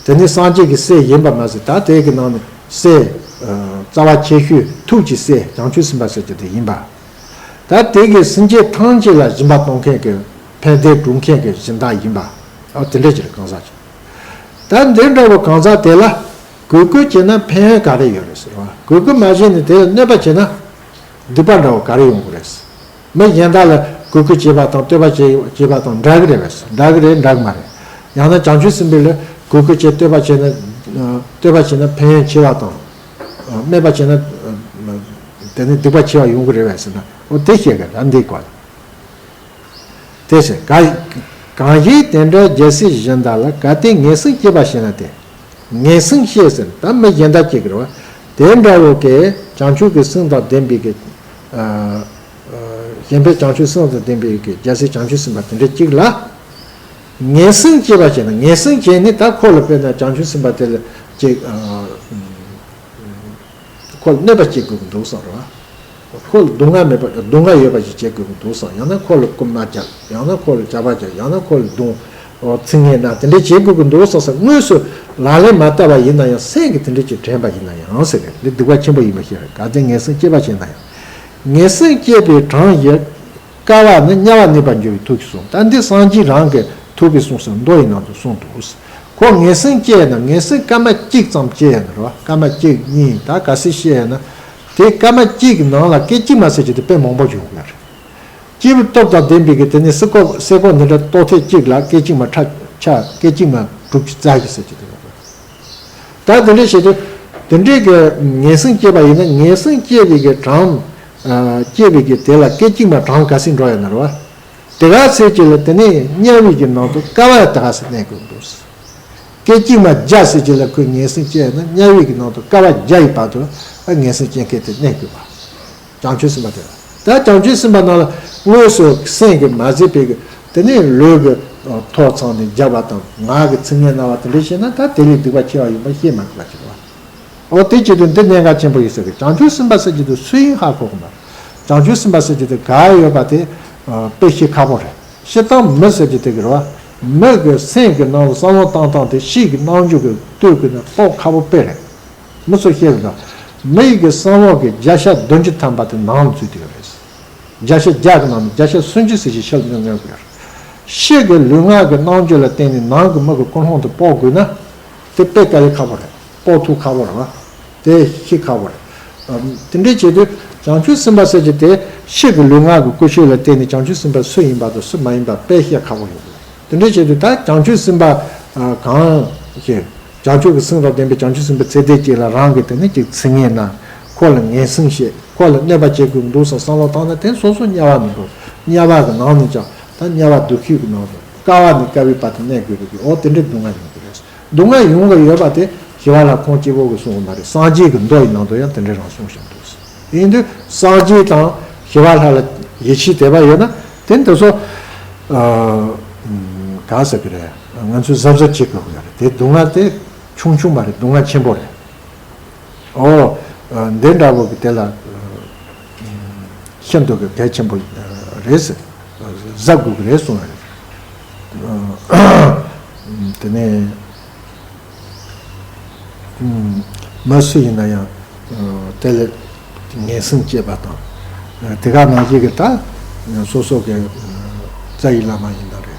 དེ་ནི་སངས་རྒྱས་ཀྱི་སྲས་ཡིན་པ་མ་ཟད་ད་དེ་གི་ནང་ནས་སྲས་རྩ་བ་ཆེ་ཤོས་ཐུགས་ཀྱི་སྲས་བྱང་ཆུབ་སེམས་དཔའ་ཟེར་རྒྱུ་དེ་ཡིན་པ། ད་དེ་གི་སེམས་ཅན་ཐམས་ཅད་ལ་སྦྱིན་པ་གཏོང་མཁན་གྱི་ཕན་བདེ་སྒྲུབ་མཁན་གྱི་སྦྱིན་བདག་ཡིན་པ། ཨ་དེ་འདྲ་ཅིག་རེད་གང་ཟག་ཅིག་ད་འདི་འདྲ་བོ་གང་ཟག་དེ་ལ་གུས་བཀུར་བྱས་ན་ཕན་ཡོན་ག་རེ་ཡོད་རེད་ཟེར་བ། གུས་བཀུར་མ་བྱས་ནས་དེ་ལ་གནོད་པ་བྱས་ན་སྡིག་པ་འདྲ་བོ་ག་རེ་ཡོང་གི་རེད། མི་གཞན་དག་ལ་གུས་བཀུར་བྱེད་པ་དང་བསྟོད་པ་བྱེད་བྱེད་པ་དང་འདྲ་གི་རེད་པས། འདྲ་གི་རེད་འདྲ་གི་མ་རེད། ཡང་ན་བྱང་ཆུབ་སེམས་དཔའི་ལ་ གུས་བཀུར་བྱས་བསྟོད་པ་བྱས་ན། བསྟོད་པ་བྱས་ན་ཕན་ཡོན་ཆེ་བ་དང་། སྨད་པ་བྱས་ན་དེ་ནི་སྡིག་པ་ཆེ་བ་ཡོང་གི་རེད་པས་ཟེར་ན། འོ་དེ་བཤད་གི་ར་འདི་སྐོར། དེ་ཟེར་ག་གང་ཞིག་དེ་འདྲ་རྒྱལ་སྲས་གཞན་དག་ལ། གལ་ཏེ་ངན་སེམས་སྐྱེས་པ་ཞེ་ན་དེ། ངན་སེམས་སྐྱེས་ཟེར་ད་མི་གཞན་དག་སྐྱེ་གི་རེད་བ། དེ་འདྲ་བོ་གི་བྱང་ཆུབ་ཀྱི་སེམས་དང་ལྡན་པའི་གི། ཨ། ཨ། གཞན་ཕན་བྱང་ཆུབ་སེམས་དང་ལྡན་པའི་གི་རྒྱལ་སྲས་བྱང་ཆུབ་སེམས་དཔའ་དེ་འདྲ་གཅིག་ལ། ངན་སེམས་སྐྱེས་པ་བྱས་ན། ངན་སེམས་བྱས་ནས་ད་ཁོ་ལ་དཔེར་ན་བྱང་ཆུབ་སེམས་དཔའ་དེ་ལ་ཅིག་ཨ། ཁོ་ལ་གནོད་པ་བྱེད་དགོས་ཀྱི་འདུག་བསམ་རེད་བ། ཁོ་ལ་སྡུག་བསྔལ་མེད་པ། སྡུག་བསྔལ་ཡོད་པ་ཞིག་བྱེད་དགོས་ཀྱི་འདུག་བསམ། ཡང་ན་ཁོ་ལ་རྐུན་མ་རྒྱག་ཡང་ན་ཁོ་ལ་ཇག་པ་རྒྱག་ཡང་ན་ཁོ་ལ་རྡུང་། ཚིག་ངན་ན་དེ་འདྲ་བྱེད་དགོས་ཀྱི་འདུག་བསམ་ས། དངོས་སུ་ལག་ལེན་མ་བསྟར་བ་ཡིན་ན་ཡང་སེམས་ཀྱི་དེ་འདྲ་ཅིག་དྲན་པ་ཡིན་ན་ཡང་ཟེར་གི། འདི་སྡིག་པ་ཆེན་པོ་ཡིན་པ་ཤེས་རེད། གལ་ཏེ་ངན་སེམས་སྐྱེས་པ་བྱས་ན་ཡང་། ངན་སེམས་སྐྱེས་པའི་གྲངས་བཞི། དཀའ་བ་ནི་དམྱལ་བར་གནས་པར་འགྱུར་བའི་ཐུགས་ཀྱིས་གསུངས། ད་འདི་སངས་རྒྱས་རང་གི་ཐུགས་ཀྱིས་གསུངས་སོ། མདོ་ཡི་ནང་དུ་གསུངས་འདུག། ཁོ་ངན་སེམས་སྐྱེས་ན། ངན་སེམས་སྐར་མ་གཅིག་ཙམ་སྐྱེས་ན་རེད་བ། སྐར་མ་གཅིག་གཉིས་ད་ག་ཚོད་སྐྱེས་ན། དེ་སྐར་མ་གཅིག་གི་ནང་ལ་སྐད་ཅིག་མ་ཟེར་གྱི་དེ་དཔེ་མང་པོ་བྱུང་ཡོད་རེད། སྐྱེས་བུ་སྟོབས་དང་ལྡན་པའི་གི་དེ་ནི་སེ་གོལ་སེ་གོལ་འདི་འདྲ་ཏོག་ཐེངས་གཅིག་ལ་སྐད་ཅིག་མ་ཁྲ་ཆ། སྐད་ཅིག་མ་དྲུག་ཅུ་རྩ་བཞི་ཟེར་གྱི་དེ་རེད། ད་དེ་འདྲ་བྱེད་དུས་དེ་འདྲའི་གི་ངན་སེམས་སྐྱེས་པ་ཡིན་ན། ངན་སེམས་སྐྱེས་པའི་གི་གྲངས། ཨ། སྐྱེས་པའི་གི་དེ་ལ་སྐད་ཅིག་མ་གྲངས་ག་ཚོད་འགྲོ་ཡོད་ན་རེད་བ། དེ་ག་ཚོད་ཅིག་ལ་དེ་ནས་དམྱལ་བའི་གི་ནང་དུ་དཀའ་བ་དེ་ག་ཚོད་གནས་དགོས་འདུག། སྐད་ཅིག་མ་བརྒྱ་ཚོད་ཅིག་ལ་ཁོས་ངན་སེམས་སྐྱེས་ན། དམྱལ་བའི་གི་ནང་དུ་དཀའ་བ་བརྒྱ་ཡི་བར་དུ་ཨ་ངན་སེམས་སྐྱེ་མཁན་དེ་གནས་དགོས་པ། བྱང་ཆུབ་སེམས་དཔའ་དེ་ལ། ད་བྱང་ཆུབ་སེམས་དཔའ་ནང་ལ་དངོས་སུ་སེམས་ཀྱིས་མ་བཟོད་པའི་གི་དེ་ནས་ལུས་ཀྱི་ཐོ་འཚམས་ནས་རྒྱབ་པ་དང་། ངག་གི་ཚིག་ངན་སྨྲ་བ་དེ་འདྲ་བྱས་ན། ད་དེ་ལས་སྡིག་པ་ཆེ་བ་ཡིན་པ་ཤེས་མ་དགོས་པ་ཞིག་རེད་བ། འོ་དེ་བྱེད་དུས་འདི་གནད་འགག་ཆེན་པོ་ཡིན་ཟེར་གི། བྱང་ཆུབ་སེམས་དཔའ་ཟེར་གྱི་དེ་སུ་ཡིན་ཧ་གོ་གི་མ་རེད། བྱང་ཆུབ་སེམས་དཔའ་ཟེར་གྱི་དེ་ག་ཡོད་པ་དེ་དཔེ་ཤེས་ཁག་པོ་རེད། སྤྱིར་བཏང་མི་ཟེར་གྱི་དེ་གི་རེད་བ། མི་གི་སེམས་ཀྱི་ནང་ལ་བསམ་བློ་བཏང་སྟངས་དེ་ཕྱི་གི་རྣམ་འགྱུར་གྱི་ལྟོས་གི་ན་རྟོགས་ཁག་པོ་དཔེ་རེད། མི་ཚོ་ཤེས་གི་འདུག། མི་ཡི་གི་བསམ་བློ་གི་བརྒྱ་ཆ་བདུན་ཅུ་ཐམ་པ་དེ་ནང་ལ་འཛུལ་བསྡད་ཡོད་རེད། བརྒྱ་ཆ་བརྒྱ་གི་ནང་ནས་བརྒྱ་ཆ་སུམ་ཅུ་ཙམ་ཞིག་ཕྱི་ལ་མངོན་དགོས་རེད། ཕྱི་གི་ལུས་ངག་གི་རྣམ་འགྱུར་ལ་བརྟེན་ནས་ནང་གི་མི་གི་ཀུན་སློང་དེ་དཔོག་དགོས་ན། དེ་དཔེ་དཀའ་ལས་ཁག་པོ་རེད། དཔོག་ཐུབ་ཁག་པོ་རེད་བ། དེ་ཤེས་ཁག་པོ་རེད། ཨ། དེ་འདྲའི་བྱེད་དུས་བྱང་ཆུབ་སེམས་དཔའ་ཟེར་གྱི་དེ་ཕྱི་གི་ལུས་ངག་གི་ཀུན་སྤྱོད་ལ་བརྟེན་ནས་བྱང་ཆུབ་སེམས་དཔའ་སུ་ཡིན་པ་དང་སུ་མ་ཡིན་པ་དཔེ་ཤེས་ཁག་པོ་ཡོད་རེད། དེ་འདྲའི་བྱེད་དུས་ད་བྱང་ཆུབ་སེམས་དཔའ། ཨ། གང་ཞིག་བྱང་ཆུབ་ཀྱི་སེམས་དང་ལྡན་པའི་བྱང་ཆུབ་སེམས་དཔའ་ཚེ་འདི་གཅིག་ལ་རང་གི་དེ་ནི་ཅིག་ཚིག་ངན་སྨྲ། ཁོ་ལ་ངན་སེམས་བསྐྱེད། ཁོ་ལ་གནོད་པ་བྱེད་དགོས་འདུག་བསམ་བསམ་བློ་བཏང་ན། དེ་སོ་སོ་དམྱལ་བ་ནང་དུ། དམྱལ་བ་གི་ནང་ནས་ཀྱང་ད་དམྱལ་བ་སྡུག་ཤོས་ཀྱི་ནང་དུ། དཀའ་བ་ནས་དཀའ་བའི་བར་དུ་གནས་དགོས་རེད་ཀྱི། འོ་དེ་འདྲའི་སྡུག་བསྔལ་མྱོང་གི་རེད། སྡུག་བསྔལ་མྱོང་གི་ཡོད་པ་དེ་ཞི་བ་ལྷ་ཁོང་སྐྱེ་བོ་གིས་གསུངས་པ་མ་རེད། སངས་རྒྱས་ཀྱི་མདོ་ཡི་ནང་དུ་ཡང་དེ་འདྲའི་རང་གསུངས་བཞག་འདུག། ཡིན་དུས་སངས་རྒྱས་དང་ཞི་བ་ལྷ་ལ་ཡིད་ཆེས་དད་པ་ཡོད་ན། དེ་འདི་ཚོ། ཨ། ག་ཟེར་གི་རེད། ང་ཚོས་གཟབ་གཟབ་བྱེད་དགོས་ཀྱི་རེད། དེ་སྡུག་བསྔལ་དེ་ཆུང་ཆུང་མ་རེད། སྡུག་བསྔལ་ཆེན་པོ་རེད། ཨོ། ཨ། འདི་འདྲ་བོ་གི་དེ་ལ། ཨ། ཤིན་ཏུ་གི་གལ་ཆེན་པོ་རེད་ཟེར། གཟབ་དགོས་ཀྱི་རེད་གསུངས་པ་རེད། ཨ། དེ་ནས། ཨུམ། མ་སུ་ཡིན་ན་ཡང་། ཨ། དེ་ལ་ངན་སེམས་སྐྱེས་པ་དང་། ཨ། དེ་ག་ནང་བཞིན་གྱི་ད་སོ་སོ་གི། ཨ། རྩ་བའི་བླ་མ་ཡིན་ན་རེད།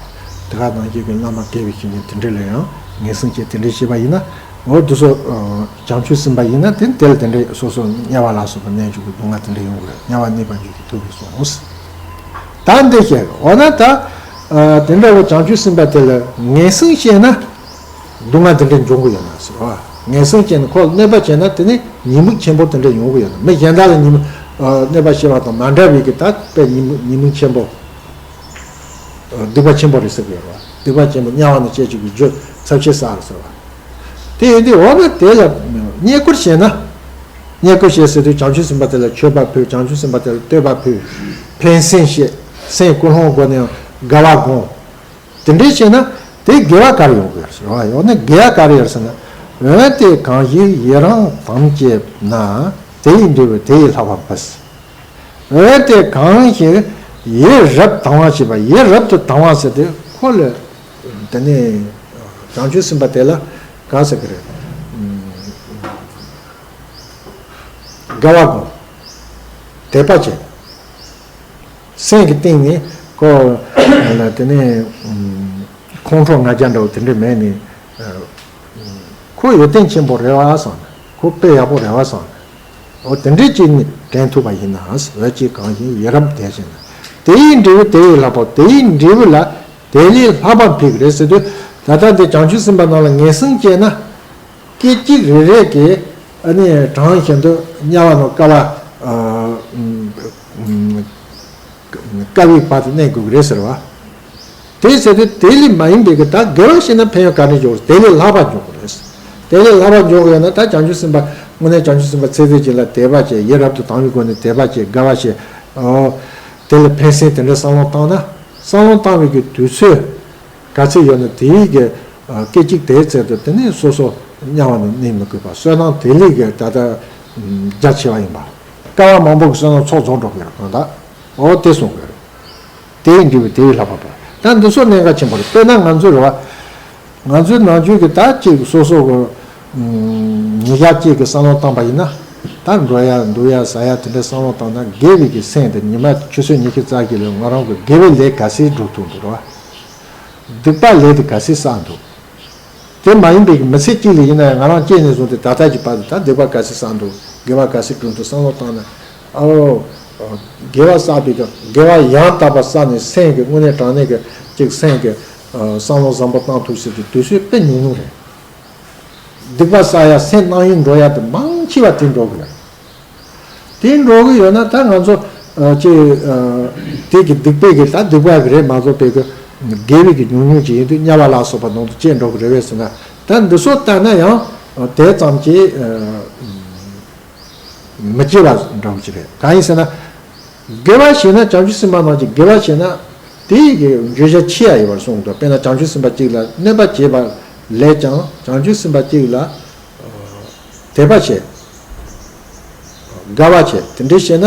དེ་ག་ནང་བཞིན་གྱི་བླ་མ་དགེ་བའི་བཤེས་གཉེན་དེ་འདྲ་ལ་ཡང་ངན་སེམས་སྐྱེས་དེ་འདྲ་བྱས་པ་ཡིན་ན། འོ་དེ་ཚོ། ཨ། བྱང་ཆུབ་སེམས་དཔའ་ཡིན་ན་དེ་དེ་ལ་དེ་འདྲ་སོ་སོ་དམྱལ་བ་ལ་སོགས་པ་གནས་འཇུག་གི་སྡུག་བསྔལ་དེ་འདྲ་ཡོང་གི་རེད། དམྱལ་བ་གནས་པར་འགྱུར་གྱི་ཐུགས་ཀྱིས་གསུངས། ད་འདི་བཤད། འོ་ན་ད། ཨ། དེ་འདྲ་བོ་བྱང་ཆུབ་སེམས་དཔའ་དེ་ལ་ངན་སེམས་སྐྱེས་ན། སྡུག་བསྔལ་དེ་འདྲ་འབྱུང་གི་ཡོད་ན་ཟེར་བ། ངན་སེམས་སྐྱེས་ནས་ཁོ་ལ་གནོད་པ་བྱས་ན། དེ་ནི་ཉེས་དམིགས་ཆེན་པོ་དེ་འདྲ་ཡོང་གི་ཡོད་ན། མི་གཞན་དག་ལ་ཉེས་དམིགས། ཨ། གནོད་པ་བྱས་པ་དང་མ་འདྲ་བའི་གི་ད་དཔེ་ཉེས་དམིགས། ཉེས་དམིགས་ཆེན་པོ། ཨ། སྡིག་པ་ཆེན་པོ་རེད་ཟེར་གི་ཡོད་རེད་བ། སྡིག་པ་ཆེན་པོ། དམྱལ་བ་ན་སྐྱེ་བཅུག་གི་རྒྱུ་ཚབས་ཆེ་ས་རེད་ཟེར་བ། དེ་ཡིན་དུས་འོ་ན་དེ་ལ་བསྙེན་བཀུར་བྱས་ན། བསྙེན་བཀུར་བྱས་ཟེར་དུས་བྱང་ཆུབ་སེམས་དཔའ་དེ་ལ་མཆོད་པ་ཕུལ། བྱང་ཆུབ་སེམས་དཔའ་དེ་ལ་བསྟོད་པ་ཕུལ། ཕན་སེམས་བསྐྱེད། སེམས་ཀུན་སློང་སྒོ་ནས་དགའ་བ་སྒོམ། དེ་འདྲས་བྱས་ན་དེ་དགེ་བ་ག་རེ་ཡོང་གི་ཡོད་རེད་ཟེར་བ། ཡང་ན་དགེ་བ་ག་རེ་ཡོད་རེད་ཟེར་ན། འོན་ཏེ་གང་ཞིག་ཡི་རང་དམ་བཅས་ན། དེ་ཡི་འབྲས་བུ་དེ་ཡིས་ལྷག་པར་འབུལ། འོན་ཏེ་གང་ཞིག་ཡིད་རབ་དང་བ་བྱེད་པ། ཡིད་རབ་ཏུ་དང་བ་ཟེར་དུས་ཁོ་ལ། དེ་ནས་བྱང་ཆུབ་སེམས་དཔའ་དེ་ལ་ག་ཟེར་གི་རེད། དགའ་བ་སྒོམ། དད་པ་བྱེད། སེམས་ཀྱི་གཏིང་ནས་ཁོ་ལ་དེ་ནས་ཁོང་ཁྲོ་ང་རྒྱལ་འདྲ་བོ་དེ་འདྲ་མེད་ནས། ཁོ་ཡོན་ཏན་ཆེན་པོ་རེད་བ་བསམ་ནས། ཁོ་དཔེ་ཡག་པོ་རེད་བ་བསམ་ནས། འོ་དེ་འདྲའི་ཅིག་ནི་དྲན་ཐུབ་པ་ཡིན་ན། འོ་ཅིག་གང་ཞིག་ཡིད་རབ་དེ་བྱས་ན། དེ་ཡི་འབྲས་བུ་དེ་ཡིས་ལྷག་པར། དེ་ཡི་འབྲས་བུ་ལ་དེ་ལས་ལྷག་པར་ཕུལ་གི་རེད་ཟེར་དུས། ད་ལྟ་འདི་བྱང་ཆུབ་སེམས་དཔའ་རྣམས་ལ་ངན་སེམས་སྐྱེས་ན། སྐད་ཅིག་རེ་རེ་གིས་ཨ་ནི་གྲངས་བཞིན་དུ་དམྱལ་བ་ནང་བསྐལ་བ། བསྐལ་བའི་བར་དུ་གནས་དགོས་ཀྱི་རེད་ཟེར་བ། དེ་ཟེར་དུས་དེ་ལས་མ་ཡིན་པའི་གི་ད་དགེ་བ་བྱས་ན་ཕན་ཡོན་ག་འདྲ་འབྱུང་། དེ་ལས་ལྷག་པ་འབྱུང་གི་རེད། དེ་ལས་ལྷག་པ་འབྱུང་གི་ཡོད་ན། ད་བྱང་ཆུབ་སེམས་དཔའ་དངོས་གནས་བྱང་ཆུབ་སེམས་དཔའ་ཚེ་ཚད་ཅིག་ལ་དད་པ་བྱས། ཡིད་རབ་ཏུ་དང་བའི་སྒོ་ནས་དད་པ་བྱས། དགའ་བ་བྱས། ཨོ། དེ་ལ་ཕན་སེམས་དེ་འདྲའི་བསམ་བློ་བཏང་ན། བསམ་བློ་བཏང་བའི་གི་དུས་ཚོད་ག་ཚོད་ཡོད་ན། དེའི་གི་སྐད་ཅིག་དེའི་ཚད་དུ་དེ་ནས་སོ་སོ་དམྱལ་བ་ནང་གནས་མི་དགོས་པ། བསོད་ནམས་དེ་ལས་གི་ད་ལྟ་རྒྱ་ཆེ་བ་ཡིན་པ། བསྐལ་བ་མང་པོ་གི་བསོད་ནམས་ཚོགས་རྫོགས་འགྲོ་གི་ཡོད་རེད་གང་ལྟར། ཨོ་དེ་གསུང་གི་རེད། དེའི་འབྲས་བུ་དེ་བས་ལྷག་པ་འབྱུང་། ད་འདི་ཚོ་གནད་འགག་ཆེན་པོ་རེད། དཔེར་ན་ང་ཚོ་རེད་བ། ང་ཚོའི་ནང་ཆོས་ཀྱི་ད་ཅིག་སོ་སོ་གི་ཉེ་ཞག་ཅིག་གི་བསམ་བློ་བཏང་པ་ཡིན་ན། ད་འགྲོ་ཡ་འདུག་ཡ་ཟ་ཡ་དེ་འདྲའི་བསམ་བློ་བཏང་ན། དགེ་བའི་གི་སེམས་དེ་ཉི་མ་ཆུ་ཚོད་ཉི་ཤུ་རྩ་བཞི་ལ་ང་རང་གི་དགེ་བའི་ལས་ག་ཚད་སྒྲུབ་ཐུབ་འདུག་རེད་བ། སྡིག་པ་ལས་དེ་ག་ཚད་བསགས་འདུག་དེ་མ་ཡིན་པའི་མི་ཚེ་གཅིག་ལ་ཡིན་ན་ཡང་། ང་རང་སྐྱེས་ནས་བཟུང་སྟེ་ད་ལྟ་གི་བར་དུ་ད་སྡིག་པ་ག་ཚད་བསགས་འདུག་དགེ་བ་ག་ཚད་བསྒྲུབས་འདུག་བསམ་བློ་བཏང་ན། ཨོ། དགེ་བ་བསགས་པའི་གི་དགེ་བ་ཡང་དག་པ་བསགས་ནས། སེམས་ཀྱི་དངོས་གནས་དྲང་གནས་ཀྱི་ཅིག་སེམས་ཀྱི་བསམ་བློ་བཟང་པོ་བཏང་ཐུབ་ཟེར་གྱི་དུས་ཚོད་དཔེ་ཉུང་ཉུང་རེད། སྡིག་པ་བསགས་ཡ་སེམས་གནག་ཡིན་འགྲོ་ཡ་དེ་མང་ཆེ་བ་དེ་འགྲོ་གི་རེད། དེ་འགྲོ་གི་ཡོད་ན། ད་ང་ཚོ་ཨ་ཅེ་ཨ་དེ་གི་སྡིག་པའི་གི་ད་སྡིག་པ་གི་རེད་མ་གཏོགས་པའི་གི་དགེ་བའི་གི་ཉུང་ཉུང་ཅིག་ཡིན་དུས། དམྱལ་བ་ལ་སོགས་པ་ནང་དུ་སྐྱེ་འགྲོ་གི་རེད་པས་ཟེར་ན། ད་འདི་ཚོ་ལྟ་ན་ཡང་དེ་ཙམ་གྱིས་ཨ་མི་སྐྱེ་བ་འདྲ་བོ་ཅིག་རེད། གང་ཡིན་ཟེར་ན། དགེ་བ་བྱས་ན། བྱང་ཆུབ་སེམས་དཔའ་རྣམས་ཀྱིས་དགེ་བ་བྱས་ན། དེ་ཡི་གི་བརྗོད་བྱ་ཆེ་ཡ་ཡོད་པར་གསུངས་འདུག་དཔེར་ན་བྱང་ཆུབ་སེམས་དཔའ་གཅིག་ལ་གནོད་པ་བྱས་པ་ལས་ཀྱང་། བྱང་ཆུབ་སེམས་དཔའ་གཅིག་ལ་དད་པ་བྱས། དགའ་བ་བྱས། དེ་འདྲ་བྱས་ན་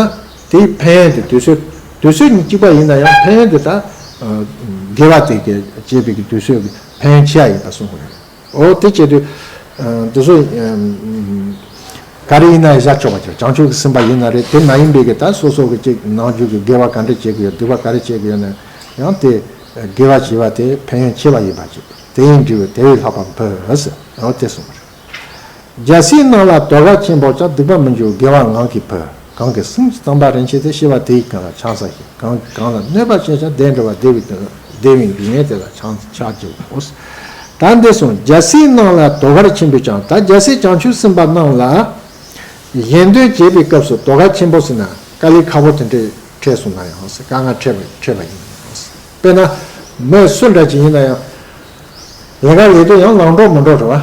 དེའི་ཕན་ཡོན་དེ། དུས་ཚོད་དུས་ཚོད་གཉིས་གཅིག་པ་ཡིན་ན་ཡང་ཕན་ཡོན་དེ་ད་དགེ་བ་དེ་གི་བྱས་པའི་གི་དུས་ཚོད་ཀྱི་ཕན་ཡོན་ཆེ་ཡ་ཡིན་པ་གསུངས་པ་རེད། འོ་དེ་བྱེད་དུས་འདི་ཚོ་ག་རེ་ཡིན་ན་ཡང་བཞག་ཆོག་པ་ཅིག་བྱང་ཆུབ་ཀྱི་སེམས་དཔའ་ཡིན་ན་རེད། དེ་མ་ཡིན་པའི་གི་ད་སོ་སོ་གི་ཅིག་ནང་རྒྱུད་ཀྱི་དགེ་བ་ག་འདྲ་བྱེད་ཀྱི་ཡོད། སྡིག་པ་ག་རེ་བྱེད་ཀྱི་ཡོད་ན་ཡང་། དེ་དགེ་བ་བྱས་པ་དེ་ཕན་ཡོན་ཆེ་བ་ཡིན་པ་ཅིག་དེ་ཡི་འབྲས་བུ་དེ་བས་ལྷག་པ་འབྱུང་ཟེར། འོ་དེ་གསུངས་པ་རེད། རྒྱལ་སྲས་རྣམས་ལ་དོ་གལ་ཆེན་པོ་ཀྱང་སྡིག་པ་མི་འཇུག་དགེ་བ་ངང་གིས་འཕེལ། གང་གིས་སེམས་ཀྱི་བསམ་པ་རིན་ཆེན་དེ། ཤེས་པ་དེ་ཡིས་གང་ལ་ཕྱག་འཚལ་ཞིང་། གང་གིས་གང་ལ་གནོད་པ་བྱས་ཀྱང་། བདེ་འགྲོ་བ་བདེ་བའི་དོན། བདེ་བའི་སྡུག་བསྔལ་དེ་ལ་ཕྱག་ཕྱག་བགྱིའོ། ད་འདི་གསུངས། རྒྱལ་སྲས་རྣམས་ལ་དོ་གལ་ཆེན་པོ་ཀྱང་། ད་རྒྱལ་སྲས་བྱང་ཆུབ་སེམས་དཔའ་རྣམས་ལ་གཞན་དོན་བྱེད་པའི་སྐབས་སུ་དོ་གལ་ཆེན་པོ་ཟེར་ན། དཀའ་ལས་ཁག་པོ་དེ་འདྲས་འཕྲད་སོང་ན་ཡང་ཟེར། དཀའ་ངལ་འཕྲད་པ་འཕྲད་པ་ཡིན་ཟེར། དཔེར་ན་མི་སུ་འདྲ་ཅིག་ཡིན་ན་ཡང་། ལས་ཀ་ལས་དུས་ཡང་ལངས་འགྲོ་མི་འགྲོ་རེད་བ།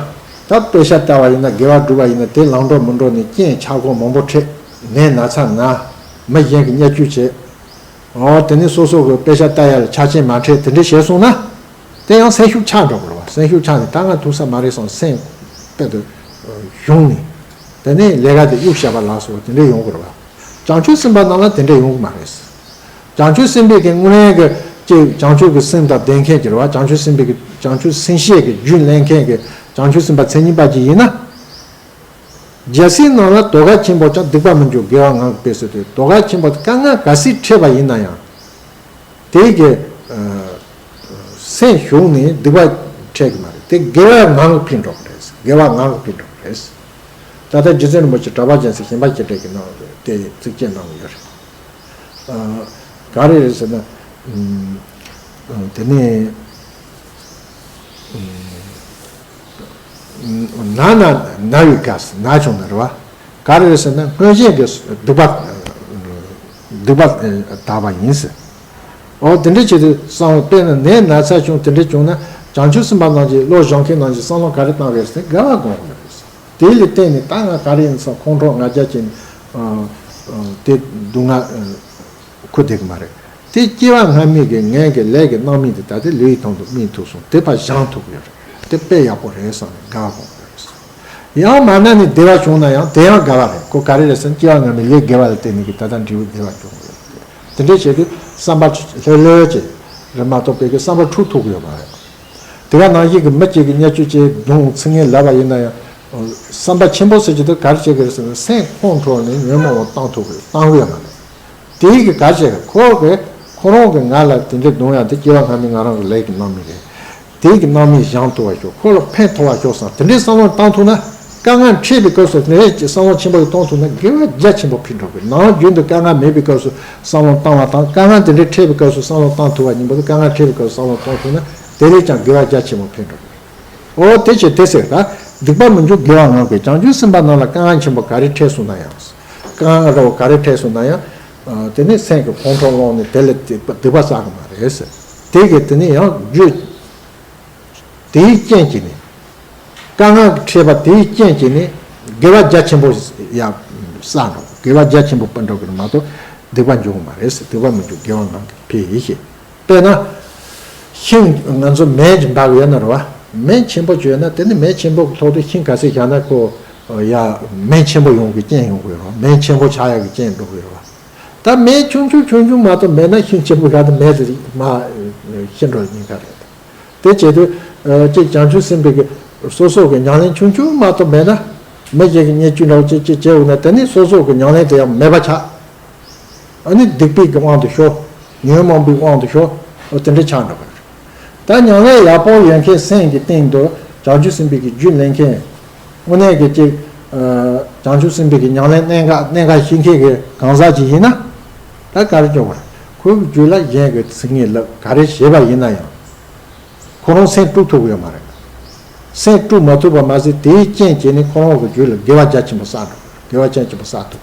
ད་དཔེ་ཆ་ལྟ་བ་ཡིན་ན། དགེ་བ་སྒྲུབ་པ་ཡིན་ན། དེ་ལངས་འགྲོ་མི་འགྲོ་ནས་རྐྱེན་ཆག་སྒོ་མང་པོ་འཕྲད། ནད་ན་ཚ་ན། མི་གཞན་གྱིས་བརྙས་བཅོས་བྱས། འོ་དེ་ནས་སོ་སོ་གི་དཔེ་ཆ་ལྟ་ཡ་ལ་ཆ་རྐྱེན་མ་འཕྲད། དེ་འདྲ་བྱས་སོང་ན། དེ་ཡང་སེམས་ཤུགས་ཆག་འགྲོ་གི་རེད་བ། སེམས་ཤུགས་ཆག་ནས་ད་ང་ཐུག་ས་མ་རེད་བསམ། སེམས་དཔེ་དུ་ཞུམ་ནས། དེ་ནས་ལས་ཀ་དེ་གཡུག་བཞག་པ་ལ་སོགས་དེ་འདྲ་ཡོང་གི་རེད་བ། བྱང་ཆུབ་སེམས་དཔའ་རྣམས་ལ་དེ་འདྲ་ཡོང་གི་མ་རེད། བྱང་ཆུབ་སེམས་དཔའི་གི་དངོས་གནས་ཀྱི་ཅིག་བྱང་ཆུབ་ཀྱི་སེམས་དང་ལྡན་མཁན་གྱི་རེད་བ། བྱང་ཆུབ་སེམས་དཔའི་གི་བྱང་ཆུབ་སེམས་བསྐྱེད་ཀྱི་རྒྱུན་ལེན་མཁན་གྱི་བྱང་ཆུབ་སེམས་དཔའ་མཚན་ཉིད་པ་ཅིག་ཡིན་ན། རྒྱལ་སྲས་རྣམས་ལ་དོ་གལ་ཆེན་པོ་ཀྱང་། སྡིག་པ་མི་འཇུག་དགེ་བ་ངང་གིས་འཕེལ་ཟེར་དུས། དོ་གལ་ཆེན་པོ་དེ་དཀའ་ངལ་ག་ཚད་འཕྲད་པ་ཡིན་ན་ཡང་། དེའི་གི་ཨ་སེམས་ཞུམ་ནས་སྡིག་པ་འཕྲད་ཀྱི་མ་རེད། དེ་དགེ་བ་ངང་གིས་འཕེལ་འགྲོ་གི་རེད། དགེ་བ་ངང་གིས་འཕེལ་འགྲོ་གི་རེད། ད་ལྟ་རྗེ་བཙུན་རིན་པོ་ཆེ་གྲགས་པ་རྒྱལ་མཚན་ཞེན་པ་བྱེད་འཕྲལ་གྱི་ནང་དུ་དེ་ཚིགས་བཅད་གནང་གི་ཡོད་རེད། ཨ་ག་རེ་རེད་ཟེར་ན། ཨ་དེ་ནས་ཨ་ན་ན་ན་བའི་སྐབས་སུ། ན་བྱུང་ན་རེད་བ། ག་རེ་རེད་ཟེར་ན། སྔོན་བྱས་ཀྱི་སྡིག་པ་སྡིག་པ་དག་པ་ཡིན་ཟེར། འོ་དེ་འདྲ་བྱེད་དུས་བསམ། དཔེར་ན་ནད་ན་ཚ་བྱུང་། དེ་འདྲ་བྱུང་ན་བྱང་ཆུབ་སེམས་དཔའ་རྣམས་ཀྱིས། བློ་སྦྱོང་མཁན་རྣམས་ཀྱིས་བསམ་བློ་ག་རེ་བཏང་དགོས་ཟེར་ན། དགེ་བ་སྒོམ་དགོས་ཟེར། དེ་ལ་བརྟེན་ནས་ད་ང་ག་རེ་ཡིན་ཙང་ཁོང་ཁྲོ་ང་རྒྱལ་ཅན། ཨ་ཨ་དེ་སྡུག་བསྔལ་ཨ་ཁུར་བསྡད་ཀྱི་མ་རེད། དེ་སྐྱེ་བ་སྔ་མའི་གི་ངན་གྱི་ལས་ཀྱི་སྣང་མེད་དེ་ད་ལྟའི་ལུས་ཡི་དོན་དུ་སྨིན་ཐུབ་སོང་། དེ་ཕར་སྦྱང་ཐུབ་ཀྱི་ཡོད་རེད། དེ་དཔེ་ཡག་པོ་རེད་བསམ་ནས་དགའ་དགོངས་ཀྱི་ཡོད་རེད། ཡང་མ་ན་ནས་བདེ་བ་བྱུང་ན་ཡང་དེ་ཡང་དགའ་བ་རེད། ཁོ་ག་རེ་རེད་ཟེར་ན། སྐྱེ་བ་སྔ་མའི་ལས་དགེ་བ་ལ་བརྟེན་ནས་གི་ད་ལྟ་འབྲས་བུ་བདེ་བ་འབྱུང་གི་ཡོད་རེད། དེ་འདྲ་བྱེད་དུས་བསམ་པ་ལྷོད་ལྷོད་ཅིག་རེད་མ་གཏོགས་པའི་གི་བསམ་པ་འཁྲུག་ཐུབ་ཀྱི་ཡོད་མ་རེད། དེ་ག་ནང་བཞིན་གྱི་མི་གཅིག་གིས་བརྙས་བཅོས་བྱས་རྡུང་ཚིག་ངན་ལབ་པ་ཡིན་ན་ཡང་། བསམ་པ་ཆེན་པོ་ཟེར་གྱི་འདུག་ག་རེ་བྱེད་ཀྱི་རེད་ཟེར་ན། སེམས་ཁོང་ཁྲོ་ནས་ཉོན་མོངས་པ་བཏང་ཐུབ་ཀྱི་བཏང་གི་ཡོད་མ་རེད། དེའི་གི་ག་རེ་བྱེད་ཀྱི། ཁོ་གི་ཁོ་རང་གི་ང་ལ་དེ་འདྲའི་རྡུང་ཡ་དེ་སྐྱེ་བ་སྔ་མའི་ང་རང་གི་ལས་ཀྱི་རྣམ་སྨིན་རེད། དེའི་གི་རྣམ་སྨིན་སྦྱང་ཐུབ་པ་ཤོག་ཁོ་ལ་ཕན་ཐོགས་པ་ཤོག་བསམ། དེ་འདྲའི་བསམ་བློ་བཏང་ཐུབ་ན། དཀའ་ངལ་འཕྲད་པའི་སྐབས་སུ་དེ་འདྲའི་བསམ་བློ་ཆེན་པོ་ཞིག་བཏང་ཐུབ་ན་དགེ་བ་རྒྱ་ཆེན་པོ་འཕེལ་འགྲོ་གི། ནམ་རྒྱུན་དུ་དཀའ་ངལ་མེད་པའི་སྐབས་སུ་བསམ་བློ་བཏང་བ་དང་། དཀའ་ངལ་དེ་འདྲའི་འཕྲད་པའི་སྐབས་སུ་བསམ་བློ་བཏང་ཐུབ་པ་གཉིས་པོ་དེ། དཀའ་ངལ་འཕྲད་པའི་སྐབས་སུ་བསམ་བློ་བཏང་ཐུབ་ན་དེ་ལས་ཀྱང་དགེ་བ་རྒྱ་ཆེན་པོ་འཕེལ་འགྲོ་གི། འོ་དེ་བྱས་དེ་ཟེར་ད། སྡིག་པ་མི་འཇུག་དགེ་བ་ངང་གིས། བྱང་ཆུབ་སེམས་དཔའ་རྣམས་ལ་དཀའ་ངལ་ཆེན་པོ་ག་རེ་འཕྲད་སོང་ན་ཡང་། དཀའ་ངལ་རོ་ག་རེ་འཕྲད་སོང་ན་ཡང་། དེ་ནས་སེམས་ཀྱི་ཁོང་ཁྲོ་སློང་ནས་དེ་ལས་སྡིག་པ་སྡིག་པ་བསགས་གི་མ་རེད་ཟེར། དེ་གི་དེ་ནས་ཡང་རྒྱུ། དེའི་རྐྱེན་གྱིས་ནི། དཀའ་ངལ་འཕྲད་པ་དེའི་རྐྱེན་གྱིས་ནི། དགེ་བ་རྒྱ་ཆེན་པོ་ཡང་བསགས་འགྲོ། དགེ་བ་རྒྱ་ཆེན་པོ་སྤེལ་འགྲོ་གི་མ་གཏོགས་སྡིག་པ་འཇུག་གི་མ་རེད་ཟེར། སྡིག་པ་མི་འཇུག་དགེ་བ་ངང་གིས་འཕེལ་ཡི་ཞེས། དཔེར་ན། ཤིང་ང་ཚོ་མེ་ཅིག་འབར་གི་ཡོད་ན་རེད་བ། མེ་ཆེན་པོ་ཅིག་ཡོད་ན་དེ་ནི་མེ་ཆེན་པོ་གི་ཐོག་ཏུ་ཤིང་ག་ཚོད་བཞག་ན་ཁོ། ཡ། མེ་ཆེན་པོ་ཡོང་གི་རྐྱེན་ཡོང་གི་ཡོད་རེད་བ། མེ་ཆེན་པོ་ཆགས་ཡག་གི་རྐྱེན་འགྲོ་གི་ཡོད་རེད་བ། ད་མེ་ཆུང་ཆུང་ཆུང་ཆུང་མ་གཏོགས་མེད་ན་ཤིང་ཆེན་པོ་ཡག་ད་མེ་དེ་མ་ཤི་འགྲོ་ཉེན་ཁ་རེད། དེ་བྱེད་དུས། ཅིག་བྱང་ཆུབ་སེམས་དཔའི་གི་སོ་སོ་གི་ཉམས་ལེན་ཆུང་ཆུང་མ་གཏོགས་མེད་ན། མི་གཞན་གྱི་བརྙས་བཅོས་འདྲ་བོ་ཅིག་ཅིག་བྱས་འོང་ན་དེ་ནི་སོ་སོ་གི་ཉམས་ལེན་དེ་ཡང་མེད་པ་ཆགས། ཨ་ནི་སྡིག་པའི་གི་དབང་དུ་ཤོར། ཉོན་མོངས་པའི་དབང་དུ་ཤོར། འོ་དེ་འདྲ་ཆགས་འགྲོ་གི་རེད། ད་ཉམས་ལེན་ཡག་པོ་ཡོད་མཁན་སེམས་ཀྱི་སྟེང་དུ་བྱང་ཆུབ་སེམས་དཔའི་གི་རྒྱུད་ལེན་མཁན། དངོས་གནས་ཀྱི་ཅིག་ཨ། བྱང་ཆུབ་སེམས་དཔའི་གི་ཉམས་ལེན་གནད་འགག་གནད་འགག་ཤེས་མཁན་གྱི་གང་ཟག་ཅིག་ཡིན་ན། ད་ག་རེ་སྐྱོ་བ་རེད། ཁོའི་གི་རྒྱུད་ལ་གཞན་གྱི་ཚིག་ངན་ལབ་ག་རེ་བྱས་པ་ཡིན་ན་ཡང་། ཁོ་རང་སེམས་དཀྲུག་ཐུབ་ཀྱི་ཡོད་མ་རེད། སེམས་དཀྲུག་མ་ཐུབ་པ་མ་ཟད་དེའི་རྐྱེན་བྱས་ནས་ཁོ་རང་གི་རྒྱུད་ལ་དགེ་བ་རྒྱ་ཆེན་པོ་བསགས་འགྲོ། དགེ་བ་རྒྱ་ཆེན་པོ་བསགས་ཐུབ།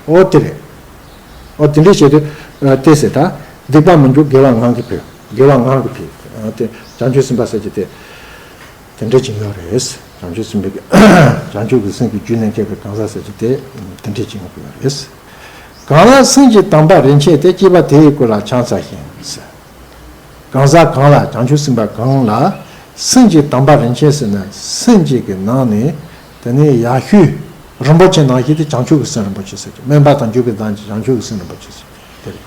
འོ་དེ་རེད། འོ་དེ་འདྲས་བྱས་དུས། ཨ། དེ་ཟེར་ད། སྡིག་པ་མི་འཇུག་དགེ་བ་ངང་གིས་འཕེལ། དགེ་བ་ངང་གིས་འཕེལ། ཨ། དེ་བྱང་ཆུབ་སེམས་དཔའ་ཟེར་གྱི་དེ། དེ་འདྲས་ཅིག་ཡོད་རེད། བྱང་ཆུབ་སེམས་དཔའི་གི། བྱང་ཆུབ་ཀྱི་སེམས་ཀྱི་རྒྱུད་ལེན་མཁན་གྱི་གང་ཟག་ཟེར་གྱི་དེ། དེ་འདྲས་ཅིག་ཡོང་གི་ཡོད་རེད། གང་ལ་སེམས་ཀྱི་དམ་པ་རིན་ཆེན་དེ། སྐྱེས་པ་དེ་ཡི་སྐུ་ལ་ཕྱག་འཚལ་ཞིང་ཟེར། གང་ཟག་གང་ལ། བྱང་ཆུབ་སེམས་དཔའ་གང་ལ། སེམས་ཀྱི་དམ་པ་རིན་ཆེན་ཟེར་ན་སེམས་ཀྱི་གི་ནང་ནས། དེ་ནས་ཡག་ཤོས། རིན་པོ་ཆེ་ནང་བཞིན་དེ་བྱང་ཆུབ་ཀྱི་སེམས་རིན་པོ་ཆེ་ཟེར་གྱི། སྨོན་པ་དང་འཇུག་པའི་གདངས་ཀྱིས་བྱང་ཆུབ་ཀྱི་སེམས་རིན་པོ་ཆེ་ཟེར་གྱི། དེ་རེད།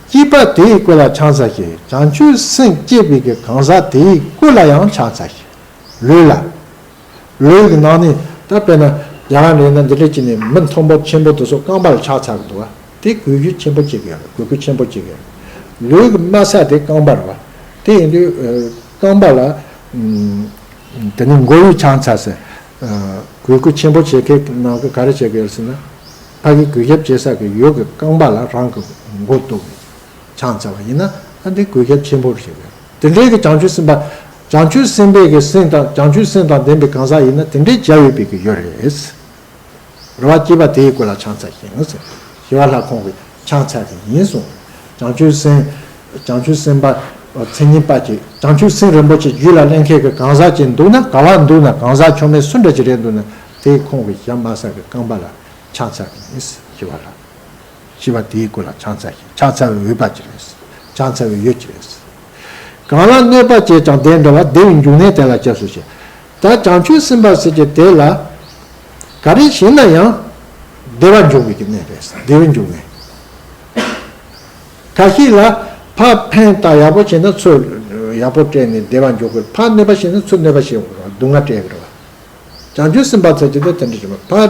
སྐྱེས་པ་དེ་ཡི་སྐུ་ལ་ཕྱག་འཚལ་ཞིང་། བྱང་ཆུབ་སེམས་བསྐྱེད་པའི་གི་གང་ཟག་དེ་ཡི་སྐུ་ལ་ཡང་ཕྱག་འཚལ་ཞིང་། ལུས་ལ། ལུས་ཀྱི་ནང་ནས་ད་དཔེར་ན་རྒྱ་གར་ནས་ན་འདི་འདྲ་བྱས་ནས་མི་མཐོན་པོ་ཆེན་པོ་དེ་ཚོ་རྐང་པ་ལ་ཕྱག་འཚལ་གི་འདུག་བ། དེ་གུས་གུས་ཆེན་པོ་བྱེད་ཀྱི་ཡོད་རེད། གུས་གུས་ཆེན་པོ་བྱེད་ཀྱི་ཡོད་རེད། ལུས་ཀྱི་དམའ་ས་དེ་རྐང་པ་རེད་བ། དེ་ཡིན་དུས་ཨ། རྐང་པ་ལ། ཨམ། དེ་ནི་མགོ་བོས་ཕྱག་འཚལ་ཟེར། ཨ། གུས་གུས་ཆེན་པོ་བྱེད་མཁན་ནང་གི་ག་རེ་བྱེད་ཀྱི་ཡོད་ཟེར་ན། ཕ་གི་གུས་ཞབས་བྱེད་ས་གི་ཡོད་གི་རྐང་པ་ལ་རང་གི་མགོ་གཏུགས་ནས་ཕྱག་འཚལ་བ་ཡིན་ན། ཨ། འདི་གུས་ཞབས་ཆེན་པོ་རེད་ཟེར་གི་ཡོད། དེ་འདྲའི་གི་བྱང་ཆུབ་སེམས་དཔའ། བྱང་ཆུབ་སེམས་དཔའི་གི་སེམས་དང་། བྱང་ཆུབ་སེམས་དང་ལྡན་པའི་གང་ཟག་ཡིན་ན་དེ་འདྲའི་བྱ་འོས་པའི་གི་ཡོད་རེད། རེ་བ་སྐྱེས་པ་དེ་ཡི་སྐུ་ལ་ཕྱག་འཚལ་ཞིང་ཟེར། ཞི་བ་ལྷ་ཁོང་གིས་ཕྱག་འཚལ་གི་ཡིན་གསུངས། བྱང་ཆུབ་སེམས། བྱང་ཆུབ་སེམས་དཔའ་མཚན་ཉིད་པ་ཅིག་བྱང་ཆུབ་སེམས་རིན་པོ་ཆེ་རྒྱུད་ལ་ལེན་མཁན་གྱི་གང་ཟག་ཅིག་འདུག་ན། ག་བ་འདུག་ན། གང་ཟག་ཆོ་མེད་སུ་འདྲ་ཅིག་རེད་འདུག་ན། དེ་ཁོང་གི་ཞབས་དམའ་ས་གི་རྐང་པ་ལ་ཕྱག་འཚལ་གི་ཡིན། ཞི་བ་ལྷ། ཞི་བ་དེའི་སྐུ་ལ་ཕྱག་འཚལ་ཞིང་། ཕྱག་འཚལ་བའི་འོས་པ་ཅི་རེད། ཕྱག་འཚལ་བའི་ཡུལ་ཅི་རེད། གང་ལ་གནོད་པ་བྱས་ཀྱང་བདེ་འགྲོ་བ། བདེ་བའི་འབྱུང་གནས་དེ་ལ་སྐྱབས་སུ་མཆི། ད་བྱང་ཆུབ་སེམས་དཔའ་ཟེར་གྱི་དེ་ལ། ག་རེ་བྱས་ན་ཡང་བདེ་བ་འབྱུང་བའི་གི་གནས་རེད། བདེ་བའི་འབྱུང་གནས། ཁ་ཤས་ལ་ཕར་ཕན་བཏགས་ཡག་པོ་བྱས་ན་ཚུར་ཡག་པོ་སྤྲད་ནས་བདེ་བ་འབྱུང་གི། ཕར་གནོད་པ་བྱས་ན་ཚུར་གནོད་པ་བྱེད་དགོས་རེད་བ། སྡུག་བསྔལ་སྤྲད་ཀྱི་རེད་བ། བྱང་ཆུབ་སེམས་དཔའ་ཚོ་ཅི་འདྲ་དེ་འདྲ་བྱེད་པ། ཕར།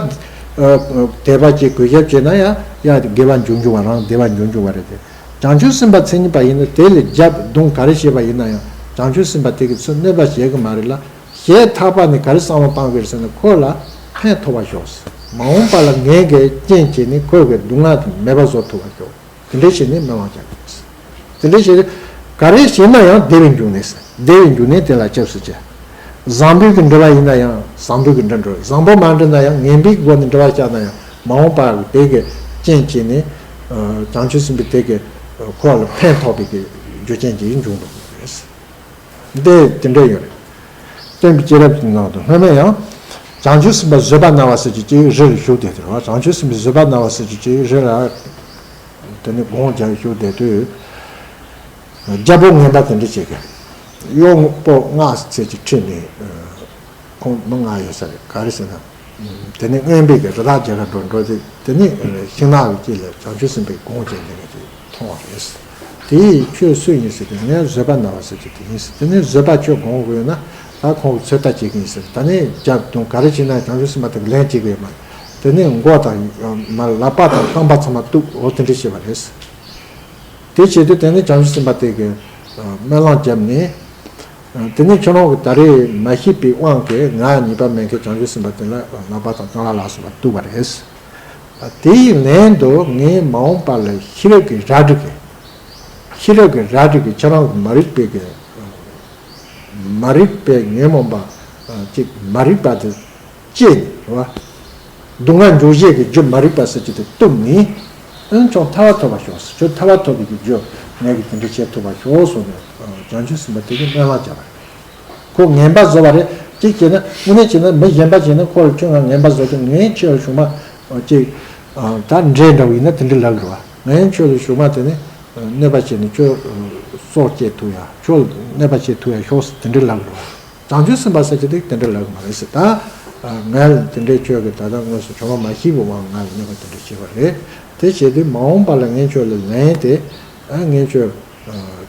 ཨ། དད་པ་བྱེད། གུས་ཞབས་བྱེད་ན་ཡང་ཡང་དགེ་བ་འབྱུང་འབྱུང་བ། རང་བདེ་བ་འབྱུང་འབྱུང་བ་རེད་དེ། བྱང་ཆུབ་སེམས་དཔའ་མཚན་ཉིད་པ་ཡིན་ན་དེ་ལ་རྒྱབ་རྡུང་ག་རེ་བྱས་པ་ཡིན་ན་ཡང་བྱང་ཆུབ་སེམས་དཔའ་དེ་གིས་ཚུར་གནོད་པ་བྱེད་གི་མ་རེད་ལ། ཞེ་ཐག་པ་ནས་ག་རེ་བསམ་བློ་བཏང་གི་རེད་ཟེར་ན། ཁོ་ལ་ཕན་ཐོགས་པ་ཤོག། མ་འོངས་པ་ལ་ངའི་གི་རྐྱེན་བྱས་ནས་ཁོའི་གི་སྡུག་བསྔལ་དེ་མེད་པ་བཟོ་ཐུབ་པ་ཤོག། དེ་འདྲ་བྱས་ནས་སྨོན་ལམ་རྒྱག་གི་རེད། དེ་འདྲ་བྱས་ཏེ་ག་རེ་བྱས་ན་ཡང་བདེ་བའི་འབྱུང་གནས་ཟེར། བདེ་བའི་འབྱུང་གནས་དེ་ལ་སྐྱབས་སུ་མཆི། བཟང་པོའི་གི་འབྲེལ་བ་ཡིན་ན་ཡང་བཟང་པོའི་གི་འབྲེལ་འགྲོ། བཟང་པོ་མ་འབྲེལ་ན་ཡང་ངན་པའི་སྒོ་ནས་འབྲེལ་བ་བཞག་ན་ཡང་མ་འོངས་པ་དེ་གི་རྐྱེན་བྱས་ནས། ཨ། བྱང་ཆུབ་སེམས་དཔའི་དེ་གི་ཁོ་ལ་ཕན་ཐོགས་པའི་གི་རྒྱུ་རྐྱེན་ཅིག་འབྱུང་འགྲོ་གི་རེད། འདི་དེ་འདྲ་ཡོད་རེད། སྟོན་པའི་སྐྱེས་རབས་ཀྱི་ནང་དུ་སྔོན་མ་ཡང་། བྱང་ཆུབ་སེམས་དཔའ་བཟོད་པ་སྨྲ་བ་ཟེར་གྱི་ཅིག་རི་ལ་བཞུགས་བསྡད་དེ་རེད་བ། བྱང་ཆུབ་སེམས་དཔའ་བཟོད་པ་སྨྲ་བ་ཟེར་གྱི་ཅིག་རི་ལ། དེ་ནས་དགོངས་བཞག་བཞུགས་བསྡད་དུས། རྒྱལ་པོ་ངན་པ་དེ་འདྲ་བྱེད་མཁན། གཡོག་པོ་ལྔ་ཙམ་ཅིག་ཁྲིད་ནས། ཁོང་མི་ལྔ་ཡོད་ས་རེད། ག་རེ་ཟེར་ན། དེ་ནས་རྔོན་པའི་གི་རི་དྭགས་རྒྱག་ག་འགྲོ་འགྲོ་དུས། དེ་ནས་ཤིང་ནགས་ཀྱི་དཀྱིལ་ལ་བྱང་ཆུབ་སེམས་དཔའི་དགོངས་བཞེས་མཁན་ཅིག་མཐོང་བ་རེད། དེས་ཁྱོད་སུ་ཡིན་ཟེར་དུས། ངས་བཟོད་པ་སྨྲ་བ་ཟེར་གྱི་དེ་ཡིན་ཟེར། དེ་ནས་བཟོད་པ་ཁྱོད་དགོངས་དགོས་ཡོད་ན། ད་ཁོང་གིས་ཚོད་ལྟ་བྱེད་ཀྱི་ཡིན་ཟེར། ད་ནས་རྒྱབ་རྡུང་ག་རེ་བྱས་ན་བྱང་ཆུབ་སེམས་དཔའ་དེ་གིས་ལན་བྱེད་ཀྱི་ཡོད་མ་རེད། དེ་ནས་མགོ་དང་། མ། ལག་པ་དང་རྐང་པ་ཚང་མ་གཏུབ། འོ་དེ་འདྲ་བྱས་པ་རེད། དེ་བྱེད་དུས་དེ་ནས་བྱང་ཆུབ་སེམས་དཔའ་དེ་གིས་སྨོན་ལམ་བརྒྱབ་ནས། དེ་ནས་ཁྱོད་རང་གིས་ད་རེས་མ་ཤེས་པའི་དབང་གིས་ང་ཉེས་པ་མེད་མཁན་བྱང་ཆུབ་སེམས་དཔའ་དེ་ལ་ལག་པ་དང་རྐང་ལག་ལ་སོགས་པ་གཏུབ་པ་རེད། དེའི་ལན་དུ་ངས་མ་འོངས་པ་ལ་ཤེས་རབ་ཀྱི་རལ་གྲི་གིས། ཤེས་རབ་ཀྱི་རལ་གྲི་གིས་ཁྱེད་རང་གི་མ་རིག་པའི་གི་ མ་རིག་པའི་ཉོན་མོངས་པ་ཅིག་མ་རིག་པ་དེ་བཅད་ནས་རེད་བ། སྡུག་བསྔལ་འཇུག་བྱེད་ཀྱི་རྒྱུ་མ་རིག་པ་ཟེར་གྱི་དེ་གཏུབས་ནས། ཨ་ནི་ཁྱོད་ཐར་པ་ཐོབ་པར་ཤོག་ཟེར། ཁྱོད་ཐར་པ་ཐོབ་པའི་གི་རྒྱུ་ངས་ཀྱི་དེ་འདྲ་བྱེད་ཐུབ་པར་ཤོག་གསུངས་ནས་བྱང་ཆུབ་སེམས་དཔའ་དེ་གིས་སྨོན་ལམ་བརྒྱབ་པ་རེད། ཁོ་ངན་པ་བཟོ་བ་རེད། གཅིག་བྱས་ན་དངོས་གནས་བྱས་ན་མི་གཞན་པ་བྱས་ན་ཁོ་ལ་ཁྱོད་ང་ངན་པ་བཟོ་དུས་ངས་ཁྱོད་ལ་གཞུག་མ་ཅིག་ད་འདྲེ་འདྲ་བོ་ཡིན་ན་དེ་འདྲ་ལབ་དགོས་རེད་བ། ངས་ཁྱོད་ལ་གཞུག་མ་དེ་ནི་གནོད་པ་བྱས་ནས་ཁྱོད་སྲོག་སྐྱེལ་ཐུབ་ཡ། ཁྱོད་ལ་གནོད་པ་བྱེད་ཐུབ་ཡ་ཤོག་ཟེར་དེ་འདྲ་ལབ་དགོས་རེད་བ། བྱང་ཆུབ་སེམས་དཔའ་ཟེར་གྱི་དེ་དེ་འདྲ་ལབ་གི་མ་རེད་ཟེར། ད་ང་ལ་དེ་འདྲའི་ཁྱོད་ཀྱིས་ད་ལྟ་དངོས་སུ་ཁྱོད་རང་མ་ཤེས་པའི་དབང་ང་ལ་གནོད་པ་དེ་འདྲ་བྱས་པ་རེད། དེ་བྱས་དུས་མ་འོངས་པ་ལ་ངས་ཁྱོད་ལ་ལན་དེ། ཨ་ངས་ཁྱོད་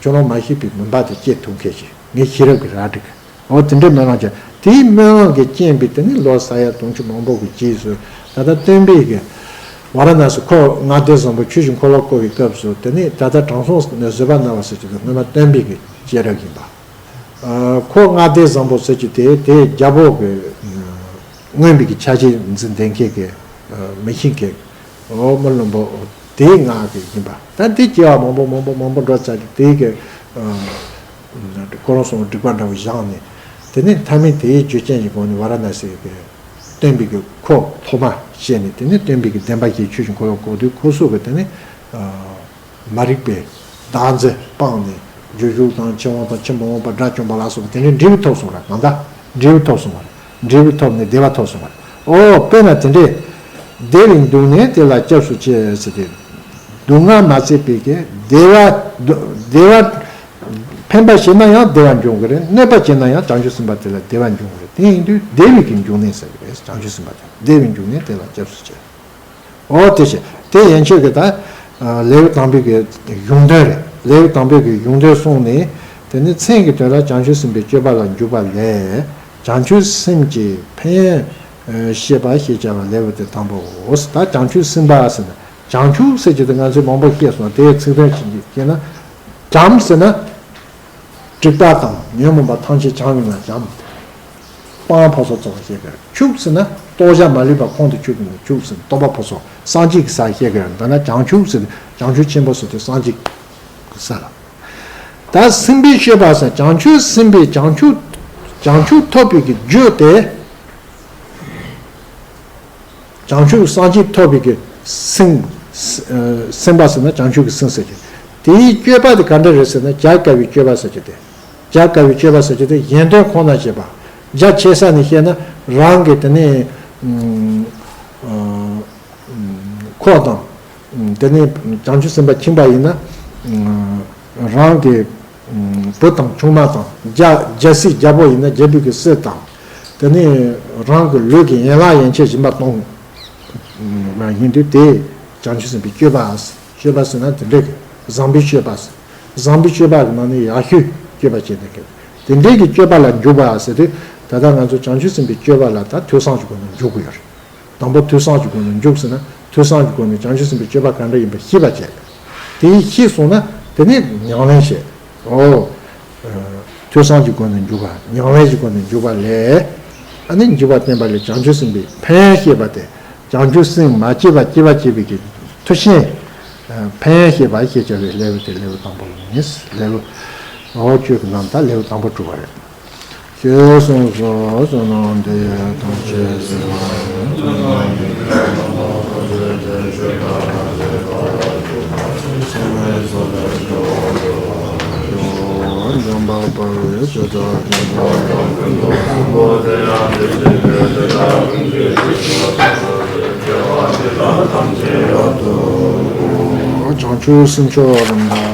ཁྱོད་རང་མ་ཤེས་པའི་མུན་པ་དེ་སྐྱེ་ཐུབ་མཁན་ཞིག་ངས་ཤེས་རབ་ཀྱི་རལ་གྲི་གིས། འོ་དེ་འདྲའི་སྨོན་ལམ་བྱས། དེའི་སྨོན་ལམ་གྱི་རྐྱེན་པས་དེ་ནི་ལོ་ས་ཡ་དུང་ཕྱུར་མང་པོ་གི་རྗེས་སུ་ད་ལྟ་སྟོན་པའི་གི་ཝཱ་ར་ཎ་སི་ཁོ་མངའ་སྡེ་བཟང་པོ་ཆོས་ཀྱི་འཁོར་ལོ་བསྐོར་བའི་སྐབས་སུ་དེ་ནི་ད་ལྟ་དྲང་སྲོང་ནས་བཟོད་པ་ན་བ་ཟེར་གྱི་དེ་སྔོན་མ་སྟོན་པའི་གི་སྐྱེས་རབས་ཡིན་པ། ཨ་ཁོ་མངའ་སྡེ་བཟང་པོ་ཟེར་གྱི་དེ་དེ་རྒྱལ་པོ་གི་མངོན་པའི་གི་ཆ་ཤས་འཛིན་ལྡན་མཁན་གྱི་མི་ཤིང་གི་འོ་མི་བླུན་པོ་དེའི་ངག་གི་ཡིན་པ། ད་འདི་སྐྱེ་བ་མང་པོ་མང་པོ་མང་པོ་འགྲོ་ཚར་གྱི་དེའི་གི་ཁོ་རང་སོང་སྒྲིག་པ་འདྲ་བོ་བཞག་ནས། དེ་ནས་མཐའ་མའི་དེའི་རྒྱུ་རྐྱེན་གྱི་སྒོ་ནས་ཝཱ་ར་ཎ་སིའི་གི་སྟོན་པའི་གི་ཁོ་ཐོག་མ་བཤད་ནས། དེ་ནས་སྟོན་པའི་གི་བདེན་པ་བཞིའི་ཆོས་ཀྱི་འཁོར་ལོ་བསྐོར་དུས་ཁོ་ཚོ་གི་དེ་ནས། མ་རིག་པའི་བདག་འཛིན་སྤངས་ནས་རྒྱུ་ཞུགས་དང་ཕྱིར་འོང་དང་ཕྱིར་མི་འོང་བ་དགྲ་བཅོམ་པ་ལ་སོགས་པ་དེ་འདྲའི་འབྲས་བུ་ཐོབ་སོང་ར། གང་ལྟར་འབྲས་བུ་ཐོབ་སོང་བ་རེད། འབྲས་བུ་ཐོབ་ནས་བདེ་བ་ཐོབ་སོང་བ་རེད། ཨོ་དཔེར་ན་དེ་འདྲའི་བདེ་བའི་འབྱུང་གནས་དེ་ལ་སྐྱབས་སུ་མཆི་ཟེར་ཏེ། སྡུག་བསྔལ་མ་ཚད་པའི་གི་བདེ་བ་བདེ་བ་ཕན་པ་བྱས་ན་ཡང་བདེ་བ་འབྱུང་གི་རེད། གནོད་པ་བྱས་ན་ཡང་བྱང་ཆུབ་སེམས་དཔའ་དེ་ལ་བདེ་བ་འབྱུང་གི་རེད། དེ་ཡིན་དུས་བདེ་བའི་གི་འབྱུང་གནས་ཟེར་གི་རེད། བྱང་ཆུབ་སེམས་དཔའ་དེ་བདེ་བའི་འབྱུང་གནས་དེ་ལ་སྐྱབས་སུ་མཆི། འོ་དེ་བྱས། དེ་ཡན་ཆད་ཀྱི་ད་ལེའུ་དང་པོའི་གི་གཞུང་དོན་རེད། ལེའུ་དང་པོའི་གི་གཞུང་དོན་གསུངས་ནས། དེ་ནི་མཚན་གྱི་དོན་ལ་བྱང་ཆུབ་སེམས་དཔའི་སྤྱོད་པ་ལ་འཇུག་པ་ལས། བྱང་ཆུབ་སེམས་ཀྱི་ཕན་ཡོན་བཤད་པ་ཞེས་བྱ་བ་ལེའུ་དེ་དང་པོའོ། ད་བྱང་ཆུབ་སེམས་དཔའ་ཟེར་ན། བྱང་ཆུབ་ཟེར་གྱི་དེ་ང་ཚོས་མང་པོ་བཤད་སོང་། དེའི་ཚིག་དོན་ཅིག་བཤད་ན། བྱམས་ཟེར་ན། སྒྲིབ་པ་དང་ཉོན་མོངས་པ་ཐམས་ཅད་བྱང་ཡིན་ལ་བྱམས། སྤང་བ་ཕོ་སོགས་ཚོགས་ལ་བཤད་ཀྱི་རེད། ཕྱུག་ཟེར་ན་རྟོགས་བྱ་མ་ལུས་པ་ཁོང་དུ་ཆུད་པས་ན་ཕྱུག་ཟེར་ན་རྟོགས་པ་ཕོ་སོགས་སངས་རྒྱས་ཀྱི་ས་བཤད་ཀྱི་རེད། འདི་ན་བྱང་ཆུབ་ཟེར་ཏེ་བྱང་ཆུབ་ཆེན་པོ་ཟེར་ཏེ་སངས་རྒྱས་ཀྱི་ས་ལ། ད་སེམས་དཔའི་སྤྱོད་པ་ཟེར་བྱང་ཆུབ་སེམས་དཔའི་བྱང་ཆུབ་བྱང་ཆུབ་ཐོབ་པའི་གི་རྒྱུ་དེ། བྱང་ཆུབ་སངས་རྒྱས་ཐོབ་པའི་གི་སེམས། སེམས་པ་ཟེར་ན་བྱང་ཆུབ་ཀྱི་སེམས་ཟེར་གྱི། དེའི་སྤྱོད་པ་དེ་ག་འདྲ་རེད་ཟེར་ན། བྱ་དཀའ་བའི་སྤྱོད་པ་ཟེར་གྱི་དེ། བྱ་དཀའ་བའི་སྤྱོད་པ་ཟེར་གྱི་དེ་གཞན་དོན་ཁོ་ན་བྱེད་པ། རྒྱ་ཆེ་ས་ནས་བཤད་ན་རང་གི་དེ་ནས་ཁོ་དང་། དེ་ནས་བྱང་ཆུབ་སེམས་དཔའ་ཁྱིམ་པ་ཡིན་ན་རང་གི་བུ་དང་ཆུང་མ་དང་རྒྱ་རྒྱལ་སྲིད་རྒྱལ་པོ་ཡིན་ན་རྒྱལ་པོའི་གི་སྲིད་དང་། དེ་ནས་རང་གི་ལུས་ཀྱི་ཡན་ལག་ཡན་ཆད་སྦྱིན་པ་གཏོང་བ་ཡིན་དུས་དེ་བྱང་ཆུབ་སེམས་དཔའི་སྤྱོད་པ། སྤྱོད་པ་ཟེར་ན་དེ་འདྲའི་གི་བཟང་པོའི་སྤྱོད་པ་ཟེར། བཟང་པོའི་སྤྱོད་པ་གི་ནང་ནས་ཡག་ཤོས་སྤྱོད་པ་བྱས་ནས་གི་དེ་འདྲའི་གི་སྤྱོད་པ་ལ་འཇུག་པ་ཟེར་དུས། ད་ལྟ་ང་ཚོ་བྱང་ཆུབ་སེམས་དཔའི་སྤྱོད་པ་ལ་ད་ཐོས་བསམ་གྱི་སྒོ་ནས་འཇུག་དགོས་ཡོད་རེད། དང་པོ་ཐོས་བསམ་གྱི་སྒོ་ནས་འཇུག་ཟེར་ན། ཐོས་བསམ་གྱི་སྒོ་ནས་བྱང་ཆུབ་སེམས་དཔའི་སྤྱོད་པ་ག་འདྲ་ཡིན་པ་ཤེས་པ་བྱས། དེ་ཤེས་སོང་ན་དེ་ནས་ཉམས་ལེན་བྱེད། འོ། ཐོས་བསམ་གྱི་སྒོ་ནས་འཇུག་པ། ཉམས་ལེན་གྱི་སྒོ་ནས་འཇུག་པ་ལས། ཨ་ནི་འཇུག་པ་བསྟན་པ་ལས་བྱང་ཆུབ་སེམས་དཔའི་ཕན་ཡོན་བཤད་པ་སྟེ། བྱང་ཆུབ་སེམས་མ་སྐྱེས་པ་སྐྱེ་བར་བྱེད་པའི་གི་མཐུ་ཆེན། ཕན་ཡོན་བཤད་པ་ཞེས་བྱ་བའི་ལེའུ་དེ་ལེའུ་དང་པོ་ལ་ཡིན། ལེའུ། འོ་བཅུ་གི་ནང་ད་ལེའུ་དང་པོ་གྲུབ་པ་རེད། ཞེས་གསུངས་སོ། བསོད་ནམས་འདི་ཡིས་ཐམས་ཅད་གཟིགས་པ་ཉིད། འཇམ་དཔལ་དཔའ་བོས་ཇི་ལྟར་བསྟན་པ། བྱང་ཆུབ་སེམས་མཆོག་རིན་པོ་